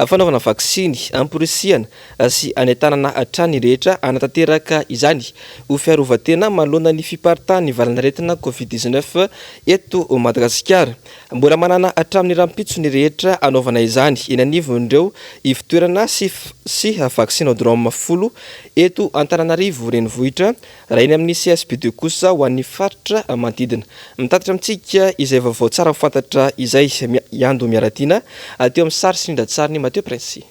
fanaovana vaksiny, amporisihana sy anentanana hatrany ny rehetra hanatanteraka izany ho fiarovan-tena manoloana ny fiparitahan'ny valanaretina Covid 19 eto Madagasikara. Mbola manana hatramin'ny rahampitso ny rehetra hanaovana izany eny anivon'ireo ivon-toerana sy sy vaccinodrome folo eto Antananarivo renivohitra Raha eny amin'ny CSB ii kosa ho an'ny faritra manodidina. Mitatitra amintsika izay vaovao tsara ho fantatra izay i Ando Miaratiana teo amin'ny sary sy rindran-tsarin'i Mathieu Princy.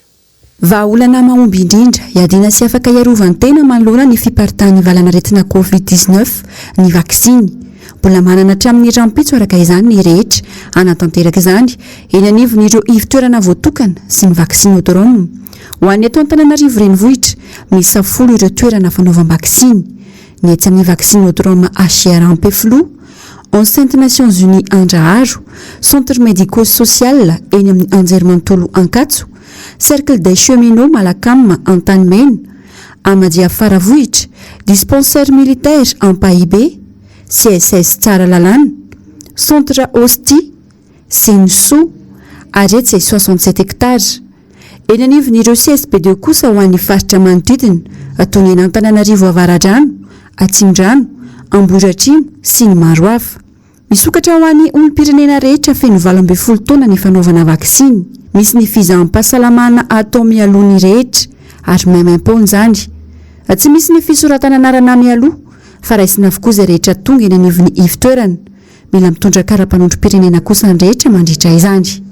Vahaolana mahomby indrindra hiadiana sy afaka hiarovan-tena manoloana ny fiparitahan'ny valanaretina Covid 19 ny vaksiny. Mbola manana hatramin'ny rahampitso araka izany ny rehetra hanatanteraka izany eny anivon'ireo ivon-toerana voatokana sy ny vaccinodrome. Ho an'ny eto Antananarivo Renivohitra, miisa folo ireo toerana fanaovam-baksiny. Ny etsy amin'ny Vaccinodrome HIR Ampefiloha, Enceinte Nations Unies Andraharo, Centre Médico Social eny amin'ny Anjerimanontolo Ankatso, Cercle des Cheminots Malacam Antanimena, Amadia Faravohitra, Dispensaire Militaire Ampahibe, CSS Tsaralalàna, Centre Ostie, Senisoa, ary etsy 67 hectares. Eny anivon'ireo CSB ii kosa ho an'ny faritra manodidina, toy ny eny Antananarivo Avaradrano, Atsimondrano, Ambohidratrimo sy ny maro hafa. Misokatra ho an'ny olom-pirenena rehetra feno 18 taona ny fanaovana vaksiny. Misy ny fizaham-pahasalamana atao mialoha ny rehetra ary maimaim-poana izany. Tsy misy ny fisoratana anarana mialoha fa raisina avokoa izay rehetra tonga eny anivon'ny ivon-toerana. Mila mitondra kara-panondrom-pirenena kosa ny rehetra mandritra izany.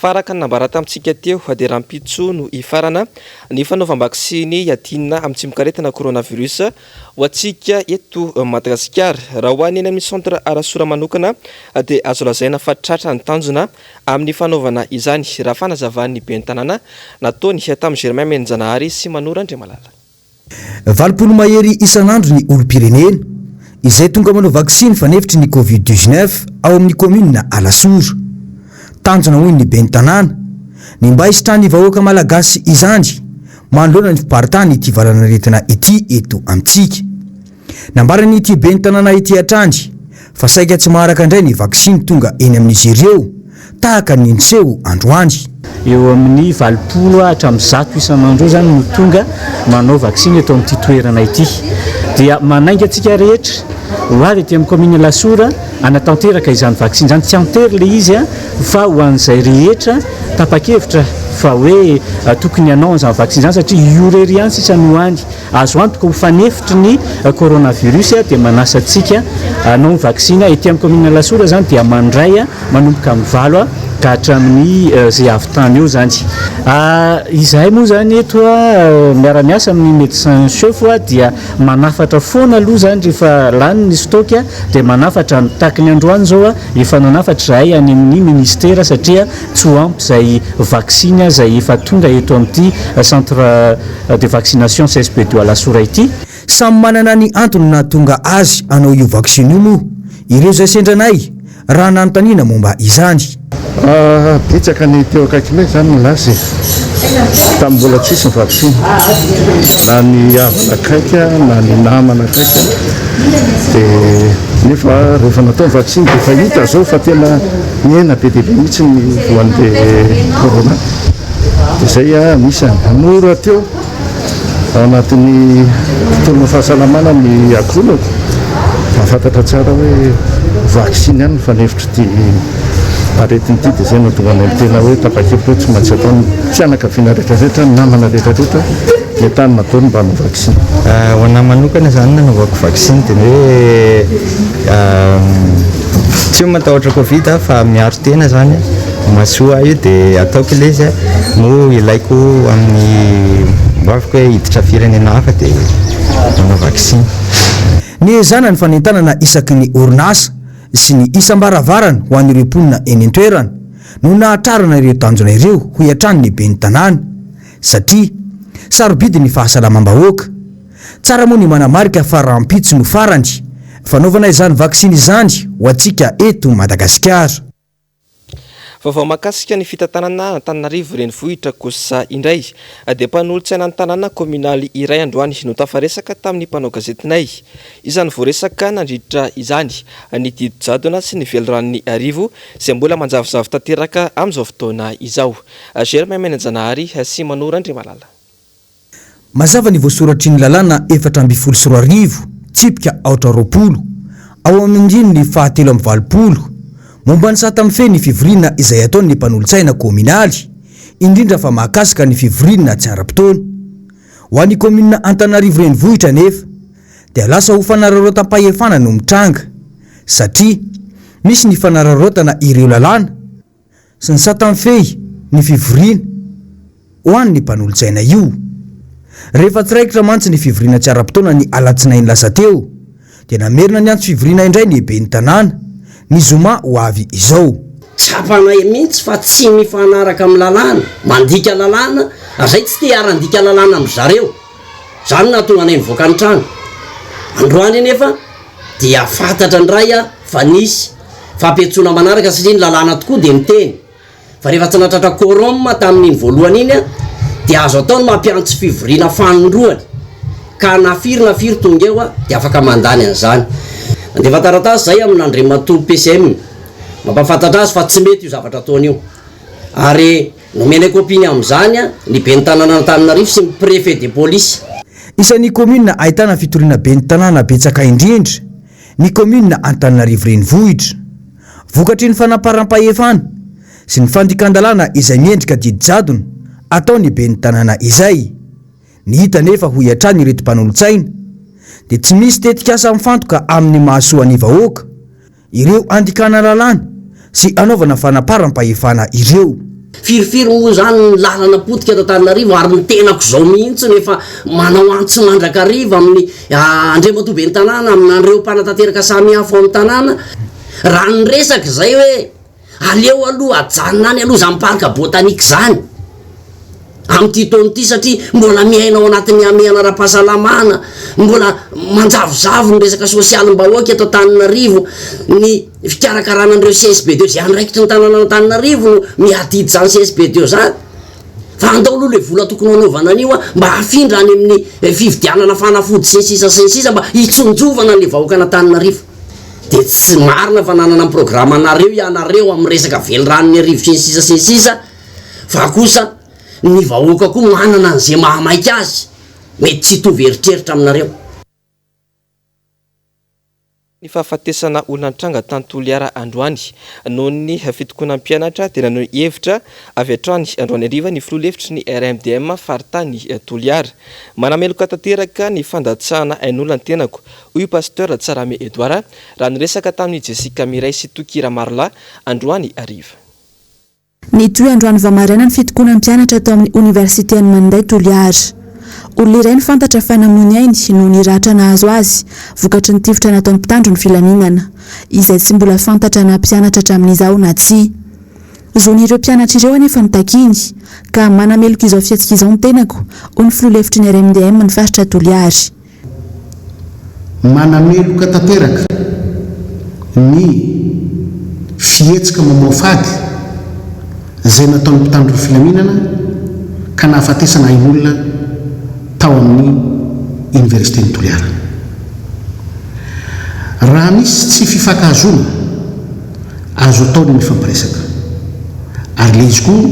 Fa araka ny nambara tamintsika teo dia rahampitso no hifarana ny fanaovam-baksiny hiadiana amin'ny tsimokaretina coronavirus ho antsika eto Madagasikara. Raha ho an'ny eny amin'ny centre Alasora manokana dia azo lazaina fa tratra ny tanjona amin'ny fanaovana izany, raha fanazavan'ny ben'ny tanàna nataony tamin'i Germain Menjanahary sy Manoro Andriamalala. 80 mahery isan'andro ny olom-pirenena izay tonga manao vaksiny fanefitry ny Covid 19 ao amin'ny kaominina Alasora. Tanjona hoy ny ben'ny tanàna ny mba hisitrahan'ny vahoaka malagasy izany manoloana ny fiparitahan'ity valanaretina ity eto amintsika. Nambaran'ity ben'ny tanàna ity hatrany fa saika tsy maharaka indray ny vaksiny tonga eny amin'izy ireo tahaka ny niseho androany. Eo amin'ny 80 hatramin'ny 100 isan'andro eo izany no tonga manao vaksiny eto amin'ity toerana ity. Dia manainga antsika rehetra ho avy aty amin'ny kaominina Alasora hanatanteraka izany vaksiny izany. Tsy an-tery ilay izy fa ho an'izay rehetra tapa-kevitra fa hoe tokony hanao an'izany vaksiny izany satria io irery ihany sisa no hany Azo antoka ho fanefitry ny coronavirus dia manasa antsika hanao ny vaksiny. Ety amin'ny kaominina Alasora izany dia mandray manomboka amin'ny valo ka hatramin'ny izay avy tany eo izany. Izahay moa izany eto miara-miasa amin'ny médecin chef dia manafatra foana aloha izany rehefa lany ny stock dia manafatra. Tahaky ny androany izao efa nanafatra izahay any amin'ny ministera satria tsy ho ampy izay vaksiny izay efa tonga eto amin'ity centre de vaccination CSB de Alasora ity. Samy manana ny antony nahatonga azy hanao io vaksiny io moa ireo izay sendra anay raha nanontaniana momba izany. Betsaka ny teo akaikinay izany no lasa e! Tamin'ny mbola tsisy ny vaksiny. Na ny havana akaiky na ny namana akaiky dia nefa rehefa natao ny vaksiny dia efa hita izao fa tena nihena be dia be mihitsy ny voan'ilay corona. Dia izay anisany. Mora teo ao anatin'ny tontolon'ny fahasalamana ny akolako. Mahafantatra tsara hoe vaksiny ihany ny fanefitr'ity aretina ity dia izay no nahatonga anay tena hoe tapa-kevitra hoe tsy maintsy atao ny fianakaviana rehetra rehetra, ny namana rehetra rehetra entanina daholo mba hanao vaksiny. Ho anahy manokana izany nanaovako vaksiny dia ny hoe tsy hoe matahotra covid aho fa miaro tena izany mahasoa ahy io dia ataoko ilay izy moa ilaiko amin'ny ho aviko hoe hiditra firenena hafa dia manao vaksiny. Niezahana ny fanentanana isaky ny orinasa sy ny isam-baravarana ho an'ireo mponina eny an-toerana no nahatrarana ireo tanjona ireo hoy hatrany ny ben'ny tanàna satria sarobidy ny fahasalamam-bahoaka. Tsara moa ny manamarika fa rahampitso no farany fanaovana izany vaksiny izany ho antsika eto Madagasikara. Vaovao mahakasika ny fitantanana an'Antananarivo renivohitra kosa indray dia mpanolotsaina ny tanàna kaominaly iray androany no tafaresaka tamin'ny mpanao gazetinay. Isan'ny voaresaka nandritra izany ny didy jadona sy ny veliranon'i Arivo izay mbola manjavozavo tanteraka amin'izao fotoana izao. Germain Menanjanahary sy Manoro Andriamalala. Mazava ny voasoratry ny lalàna 2014, tsipika aotra 20, ao amin'ny andininy faha 83, momba ny sata mifehy ny fivoriana izay ataon'ny mpanolotsaina kaominaly, indrindra fa mahakasika ny fivoriana tsy ara-potoana. Ho an'ny kaominina Antananarivo Renivohitra anefa, dia lasa ho fanararaotam-pahefana no mitranga, satria misy ny fanararaotana ireo lalàna, sy ny sata mifehy ny fivoriana ho an'ny mpanolotsaina io. Rehefa tsy raikitra mantsy ny fivoriana tsy ara-potoana ny alatsinainy lasa teo dia namerina niantso fivoriana indray ny ben'ny tanàna ny zoma ho avy izao. Tsapanay mihitsy fa tsy mifanaraka amin'ny lalàna, mandika lalàna, ary zay tsy te hiara-handika lalàna amin-dry zareo. Izany no nahatonga anay nivoaka ny trano. Androany anefa dia fantatra indray fa nisy fampiantsoana manaraka satria ny lalàna tokoa dia miteny fa rehefa tsy nahatratra quorum tamin'iny voalohany iny dia azo atao ny mampiantso fivoriana fanindroany ka na firy na firy tonga eo dia afaka mandany an'izany. Nandefa taratasy izahay amin'Andriamatoa PCM mampahafantatra azy fa tsy mety io zavatra ataony io ary Nomenay kopia ny amin'izany ny ben'ny tanànan'Antananarivo sy ny préfet de police. Isan'ny kaominina ahitana fitoriana ben'ny tanàna betsaka indrindra ny kaominina Antananarivo Renivohitra. Vokatry ny fanamparam-pahefana sy ny fandikan-dalàna izay miendrika didy jadona ataon'ny ben'ny tanàna izay. Ny hita anefa hoy hatrany ireto mpanolotsaina dia tsy misy tetikasa mifantoka amin'ny mahasoa ny vahoaka Ireo andikana lalàna sy anaovana fanaparam-pahefana ireo. Firifiry moa izany ny lalana potika eto Antananarivo ary ny tenako izao mihitsy no efa manao antso mandrakariva amin'ny Andriamatoa Ben'ny Tanàna, aminareo mpanatanteraka samihafa ao amin'ny tanàna. Raha ny resaka izay hoe Aleo aloha ajanona any aloha izany parc botanique izany amin'ity taona ity satria mbola miaina ao anatin'ny hamehana ara-pahasalamana, mbola manjavozavo ny resaka sosialim-bahoaka eto Antananarivo, ny fikarakarana an'ireo CSB deux izay andraikitry ny tanànan'Antananarivo no miadidy izany CSB deux izany. Fa andao aloha ilay vola tokony hanaovana an'io mba hafindra any amin'ny fividianana fanafody sy ny sisa sy ny sisa mba hitsonjovana an'ilay vahoakan'Antananarivo. Dia tsy marina fa nanana ny programanareo ianareo amin'ny resaka veliranon'Iarivo sy ny sisa sy ny sisa fa kosa ny vahoaka koa manana an'izay mahamaika azy mety tsy hitovy eritreritra aminareo. Ny fahafatesana olona nitranga tany Toliara androany noho ny fitokonan'ny mpianatra dia naneho hevitra avy hatrany androany hariva ny filoha lefitry ny RMDM faritany Toliara. Manameloka tanteraka ny fandatsahana ain'olona ny tenako, hoy Pasteur Tsarahame Edouard raha niresaka tamin'i Jessica Mireille sy Toky Ramarolahy androany hariva. Nitohy androany vao maraina ny fitokonan'ny mpianatra tao amin'ny oniversiten'i Maninday Toliara. Olona iray no fantatra fa namoy ny ainy noho ny ratra nahazo azy vokatry ny tifitra nataon'ny mpitandro ny filaminana, izay tsy mbola fantatra na mpianatra hatramin'izao na tsia. Zon'ireo mpianatra ireo anefa no takiany, ka manameloka izao fihetsika izao ny tenako, hoy ny filoha lefitry ny RMDM ny faritra Toliary. Manameloka tanteraka ny fihetsika mamoafady izay nataon'ny mpitandro ny filaminana ka nahafatesana ain'olona tao amin'ny Oniversiten'i Toliara. Raha misy tsy fifankahazoana, Azo atao ny mifampiresaka. Ary le izy koa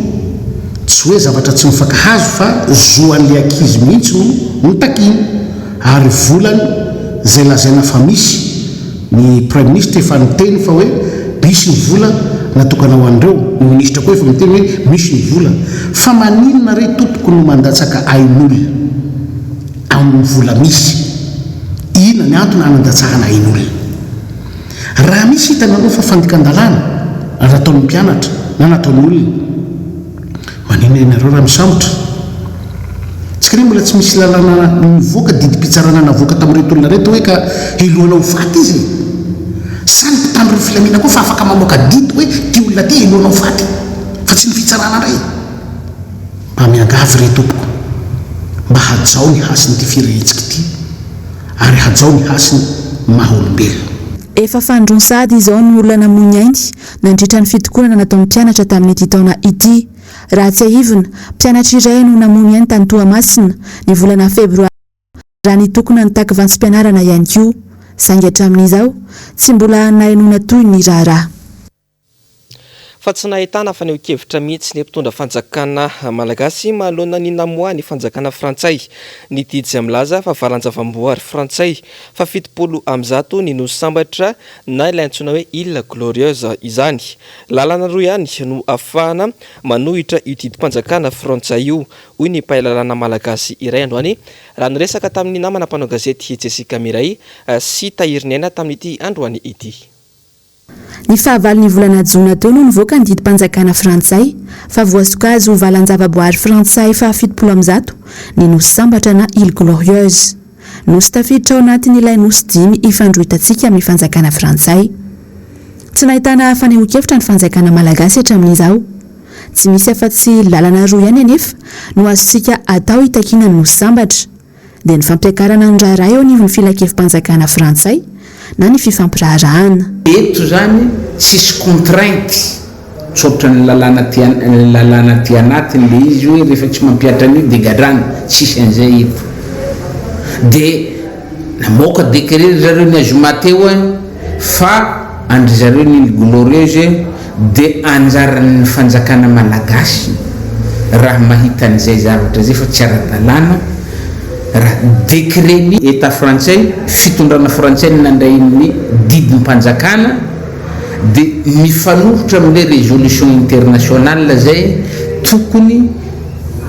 tsy hoe zavatra tsy mifankahazo fa zo an'le ankizy mihitsy no notakiany. Ary volany zay lazaina fa misy, ny praiminisitra efa niteny fa hoe bisy ny vola natokana ho an'ireo, ny minisitra koa efa miteny hoe misy ny vola. Fa maninona re tompoko no mandatsaka ain'olona amin'ny vola misy? Inona ny antony hanandatsahana ain'olona? Raha misy hitanareo fa fandikan-dalàna nataon'ny mpianatra na nataon'ny olona, maninona ianareo raha misambotra? Tsika anie mbola tsy misy lalàna nivoaka, didim-pitsarana navoaka tamin'ireto olona ireto hoe ka helohana ho faty izy e! Sa ny mpitandro ny filamina koa fa afaka mamoaka didy hoe ity olona ity helohana ho faty fa tsy ny fitsarana indray e! Mba miangavy re tompoko, mba hajao ny hasin'ity firenentsika ity. ary hajao ny hasiny maha olombelona. Efa fanindroany sahady izao ny olona namoy ny ainy nandritra ny fitokonana nataon'ny mpianatra tamin'ity taona ity. Raha tsiahivina, mpianatra iray no namoy ny ainy tany Toamasina, ny volana febroary raha nitokona nitaky vantsom-pianarana ihany koa. Saingy hatramin'izao, tsy mbola nahenoana tohiny ny raharaha. Fa tsy nahitana fanehoan-kevitra mihitsy ny mpitondra fanjakana malagasy manoloana ny namoahan'ny fanjakana frantsay ny didy izay milaza fa valan-javaboary frantsay faha 170 ny Nosy Sambatra na ilay antsoina hoe Île Glorieuse izany. Lalana roa ihany no ahafahana manohitra io didim-panjakana frantsay io, hoy ny mpahay lalàna malagasy iray androany raha niresaka tamin'ny namana mpanao gazety Jessica Miray sy Tahiriniaina tamin'ity androany ity. Ny fahavalon'ny volana jona teo no nivoaka ny didim-panjakana frantsay fa voasokajy ho valan-javaboary frantsay faha 170 ny Nosy Sambatra na Île Glorieuse. Nosy tafiditra ao anatin'ilay nosy dimy ifandrohitantsika amin'ny fanjakana frantsay. Tsy nahitana fanehoan-kevitra ny fanjakana malagasy hatramin'izao. Tsy misy afa-tsy lalana roa ihany anefa no azontsika atao hitakiana ny Nosy Sambatra. dia ny fampiakarana ny raharaha eo anivon'ny filankevi-panjakana frantsay na ny fifampiraharahana. Eto zany tsisy contrainte tsy ohatran'ny lalàna aty lalàna aty anatiny le izy hoe rehefa tsy mampihatra an'io de gadrana, tsisy an'izay eto. De namoaka décret ry zareo ny azoma teo eh fa an-dry zareo ny île glorieuse Dia anjaran'ny fanjakana malagasy raha mahita an'izay zavatra izay fa tsy ara-dalàna raha décret-n'ny Etat frantsay, fitondrana frantsay no nandray ny didim-panjakana dia mifanohitra amin'ilay résolution internationale izay tokony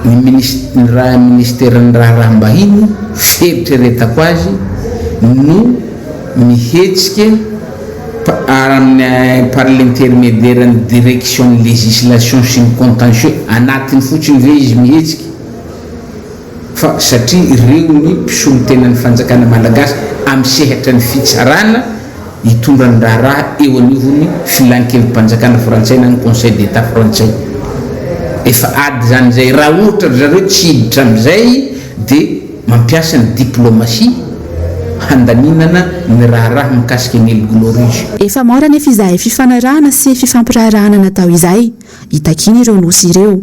ny minis- ny raha ministeran'ny raharaham-bahiny fieritreretako azy no mihetsika Amin'ny par l'intermédiaire ny direction ny législation sy ny contentieux anatiny fotsiny ve izy mihetsika fa satria ireo ny mpisolo tena ny fanjakana malagasy amin'ny sehatra ny fitsarana hitondra ny raharaha eo anivon'ny filankevi-panjakana frantsay na ny conseil d'Etat frantsay efa ady izany izay raha ohatra ry zareo tsy hiditra amin'izay dia Mampiasa ny diplomasia handaminana ny raharaha mikasika ny Île Glorieuse. Efa maro anefa izahay fifanarahana sy fifampiraharahana natao izay, hitakiana ireo nosy ireo.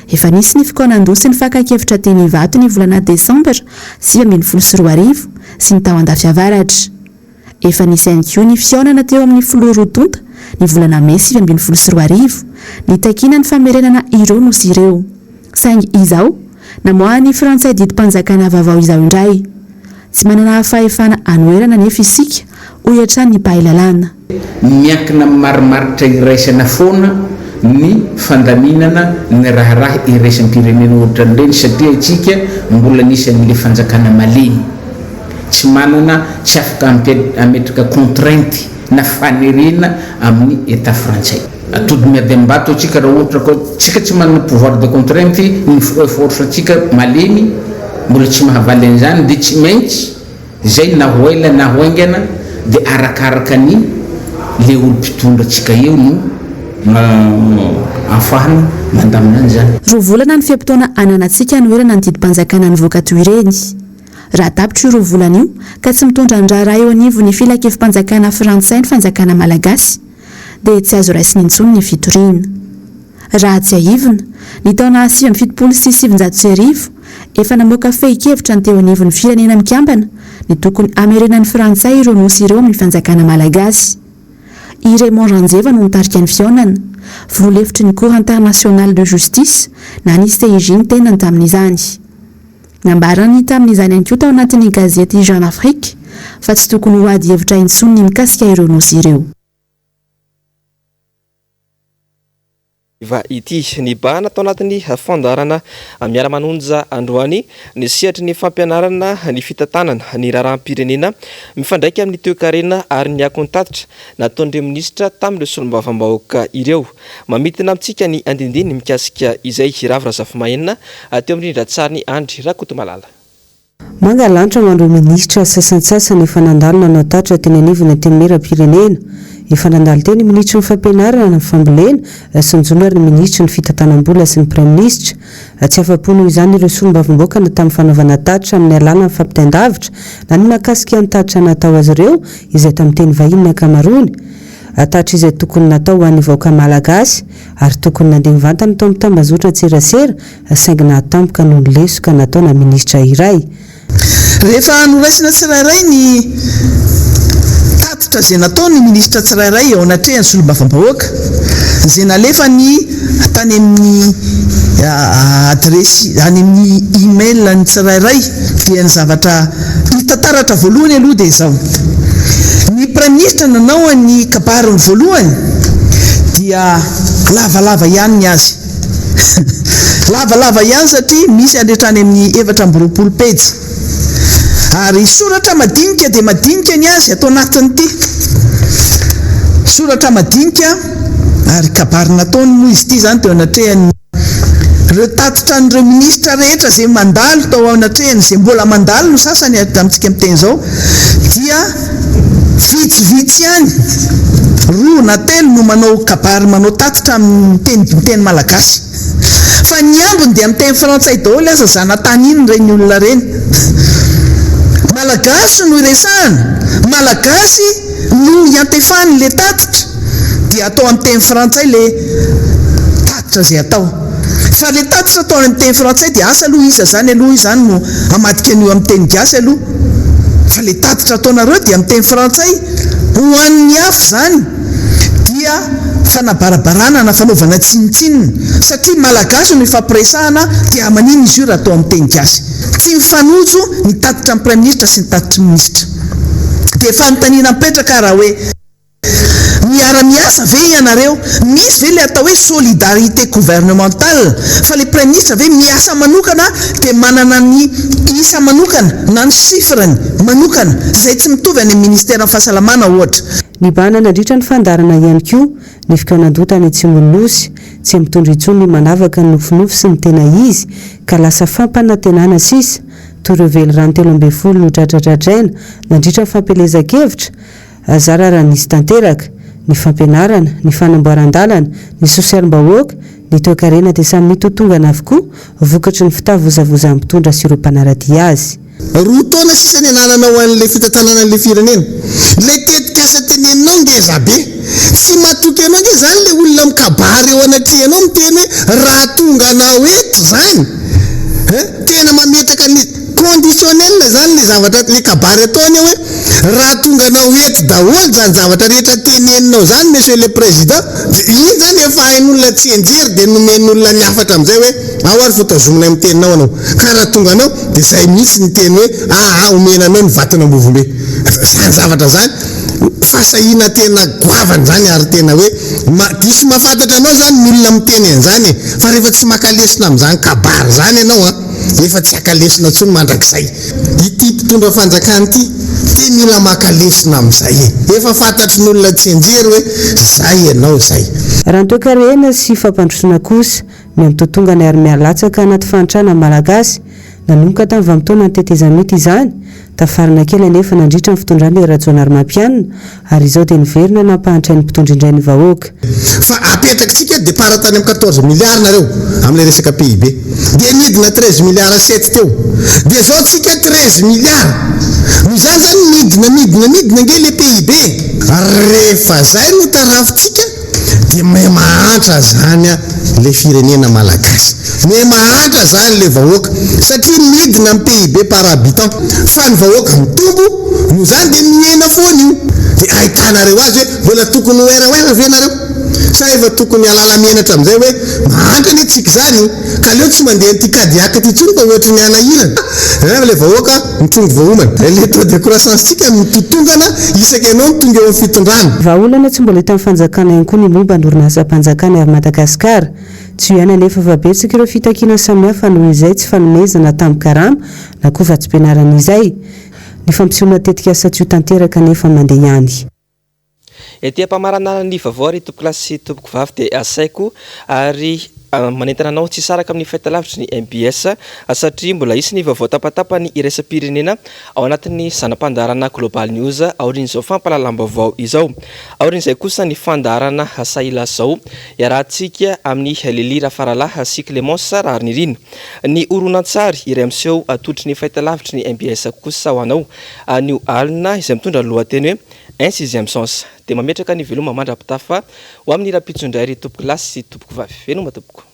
Efa nisy ny fikaonandoha sy ny fakan-kevitra teny Ivato ny volana desambra 2019 sy ny tao Andafiavaratra. Efa nisy ihany koa ny fihaonana teo amin'ny filoha roa tonta ny volana mey 2019, nitakiana ny famerenana ireo nosy ireo. Saingy izao, namoahan'ny frantsay didim-panjakana vaovao izao indray. Tsy manana fahefana hanoherana anefa isika, hoy hatrany ny mpahay lalàna. Miankina amin'ny marimaritra iraisana foana ny fandaminana ny raharaha iraisam-pirenena ohatran'ireny satria isika mbola anisan'ilay fanjakana malemy. Tsy manana, tsy afaka hametraka contrainte na fanerena amin'ny Etat frantsay. Atody miady am-bato antsika raha ohatra ka tsika tsy manana pouvoir de contrainte, ny force antsika malemy, mbola tsy mahavaly an'izany dia tsy maintsy izay na ho ela na ho haingana dia arakaraka ny le olo-mpitondra antsika eo no ahafahana mandamina an'izany. Roa volana ny fe-potoana ananantsika hanoherana ny didim-panjakana nivoaka toy ireny. Raha tapitra io roa volana io ka tsy mitondra ny raharaha eo anivon'ny Filankevi-panjakana frantsay ny fanjakana malagasy dia tsy azo raisina intsony ny fitoriana. Raha tsiahivina, ny taona 1979, efa namoaka fehin-kevitra ny teo anivon'ny Firenena Mikambana ny tokony hamerenan'ny frantsay ireo nosy ireo amin'ny fanjakana malagasy. I Raymond Ranjeva no nitarika ny fihaonana, filoha lefitry ny Cour Internationale de Justice na ny CIJ ny tenany tamin'izany. Nambarany tamin'izany ihany koa tao anatin'ny gazety Jeune Afrique fa tsy tokony ho ady hevitra intsony ny mikasika ireo nosy ireo. Va ity. Nibahana tao anatin'ny fandaharana Miara-manonja androany ny sehatry ny fampianarana, ny fitantanana, ny raharaham-pirenena mifandraika amin'ny toekarena ary ny akon'ny tatitra nataon'ireo minisitra tamin'ireo solombavambahoaka ireo. Mamintina amintsika ny andinindininy mikasika izay i Ravo Razafimahenina teo amin'ny rindran-tsarin'i Andry Rakotomalala. Manga lanitra ho an'ireo minisitra sasantsasany efa nandalo nanao tatitra teny anivon'ny Antenimierampirenena. Efa nandalo teo ny minisitry ny fampianarana, ny fambolena sy ny jono ary ny minisitry ny fitantanam-bola sy ny praiminisitra. Tsy afa-po noho izany ireo solombavambahoaka na tamin'ny fanaovana tatitra amin'ny alalan'ny fampitain-davitra na ny mahakasika ny tatitra natao azy ireo izay tamin'ny teny vahiny ny ankamaroany. Tatitra izay tokony natao ho an'ny vahoaka malagasy ary tokony nandeha mivantana tao amin'ny tambazotran-tserasera saingy nahatampoka noho ny lesoka nataona minisitra iray. Rehefa noraisina tsirairay ny tatitra izay nataon'ny minisitra tsirairay eo anatrehan'ny solombavambahoaka, izay nalefany tany amin'ny adiresy, any amin'ny e-mail ny tsirairay, dia ny zavatra hita taratra voalohany aloha dia izao, ny praiminisitra nanao ny kabariny voalohany dia lavalava ihany ny azy. Lavalava ihany satria misy hatrany amin'ny 24 pejy. Ary soratra madinika dia madinika ny azy ato anatin'ity. Soratra madinika ary kabary nataony moa izy ity izany teo anatrehan'ny ireo tatitra an'ireo minisitra rehetra izay mandalo tao anatrehany, izay mbola mandalo ny sasany amintsika miteny izao dia Vitsivitsy ihany, roa na telo no manao kabary manao tatitra amin'ny teny miteny malagasy. Fa ny ambiny dia miteny frantsay daholo aza zanatany iny ireny olona ireny. Malagasy no iresahana, malagasy no iantefany le tatitra dia atao amin'ny teny frantsay le tatitra izay atao. Fa le tatitra atao amin'ny teny frantsay dia asa aloha iza izany aloha izany no hamadika an'io amin'ny teny gasy aloha. Fa le tatitra ataonareo dia amin'ny teny frantsay ho an'ny hafa izany dia fanabarabarana na fanaovana tsinontsinona satria malagasy no ifampiresahana dia maninona izy io raha atao amin'ny teny gasy. Tsy mifanojo ny tatitra ny praiminisitra sy ny tatitry ny minisitra. Dia fanontaniana mipetraka raha hoe. Miara-miasa ve ianareo? Misy ve ilay atao hoe solidarité gouvernementale? Fa ilay praiminisitra ve miasa manokana dia manana ny isa manokana na ny chiffre-ny manokana izay tsy mitovy any amin'ny ministeran'ny fahasalamana ohatra? Nibahana nandritra ny fandaharana ihany koa ny fikaonandoha tany atsimon'ny Nosy. Tsy mitondra intsony ny manavaka ny nofinofy sy ny tena izy ka lasa fampanantenana sisa toy ireo velirano 13 nodradradradraina nandritra ny fampielezan-kevitra Zara raha nisy tanteraka. Ny fampianarana, ny fanamboaran-dalana, ny sosialim-bahoaka, ny toekarena dia samy mitotongana avokoa vokatry ny fitavozavozan'ny mpitondra sy ireo mpanara-dia azy. Roa taona sisa ny anananao an'ilay fitantanana an'ilay firenena. Ilay tetikasa teneninao ngeza be. Tsy matoky anao ange izany ilay olona mikabary eo anatrehanao miteny hoe raha tonga anao eto izany eh, tena mametraka ny conditionnel izany ilay zavatra, ilay kabary ataony eo hoe Raha tonganao eto daholo izany zavatra rehetra teneninao izany Monsieur le Président, dia iny izany efa hain'olona tsianjery dia nomen'olona ny hafatra amin'izay hoe ao ary fa tazominay amin'ny teninao anao. Ka raha tonganao dia izay mihitsy ny teny hoe aa omena anao ny vaton'Ambovombe. Izany zavatra izany fahasahiana tena goavana izany ary tena hoe diso mahafantatra anao izany ny olona miteny an'izany e! Fa rehefa tsy maka lesona amin'izany kabary izany ianao an, efa tsy haka lesona intsony mandrakizay. Ity mpitondra fanjakana ity te mila maka lesona amin'izay e! Efa fantatry ny olona tsianjery hoe zay ianao zay. Raha ny toekarena sy fampandrosoana kosa, miha-mitotongana ary miha-latsaka anaty fahantrana ny Malagasy. Nanomboka tamin'ny vanim-potoanan'ny tetezamita izany, tafarina kely anefa nandritra ny fitondran'i Rajaonarimampianina ary izao dia niverina nampahantrain'ny mpitondra indray ny vahoaka. Fa apetrakitsika départ tany am 14 milliards nareo amle resaka PIB. Dia nidina 13 milliards sept teo. Dia zao tsika 13 milliards. Noho izany zany midina midina midina ange le PIB e. Rehefa zay no tarafintsika dia miha mahantra zany le firenena malagasy. Miha mahantra zany le vahoaka satria midina ny PIB par habitant fa ny vahoaka mitombo noho izany dia mihena foana io. Dia ahitanareo azy hoe mbola tokony ho ROR ve nareo? Sa efa tokony halala menatra amin'izay hoe mahantra anie tsika izany ka aleo tsy mandeha an'ity Cadillac ity intsony fa ohatry ny hanahirana eh le vahoaka mitrongy vao homana. Le taux de croissance tsika mitotongana isaka ianao no tonga eo amin'ny fitondrana. Vahaolana tsy mbola hitan'ny fanjakana ihany koa ny momba ny orinasam-panjakana Air Madagascar. Tsy io ihany anefa fa betsaka ireo fitakiana samihafa noho izay tsy fanomezana tambin-karama na koa vatsim-pianarana izay. Ny fampisehoana tetikasa tsy ho tanteraka anefa mandeha ihany. Ety am-pamaranana ny vaovao ry tompokolahy sy tompokovavy dia asaiko ary. Manentana anao tsy hisaraka amin'ny fahitalavitry ny mbs satria mbola hisy ny vaovao tapatapany iraisam-pirenena ao anatin'ny zana-pandaharana Global News aorian'izao fampahalalam-baovao izao. Aorian'izay kosa ny fandaharana Sahilazao iarahantsika amin'i Lily Rafaralahy sy Clémence Raharinirina. Ny horonantsary iray miseho atolotry ny fahitalavitry ny mbs kosa ho anao anio alina izay mitondra ny lohateny hoe Un sixième sens. Dia mametraka ny veloma mandra-pitafa ho amin'ny rahampitso indray ry tompokolahy sy tompokovavy. Veloma tompoko.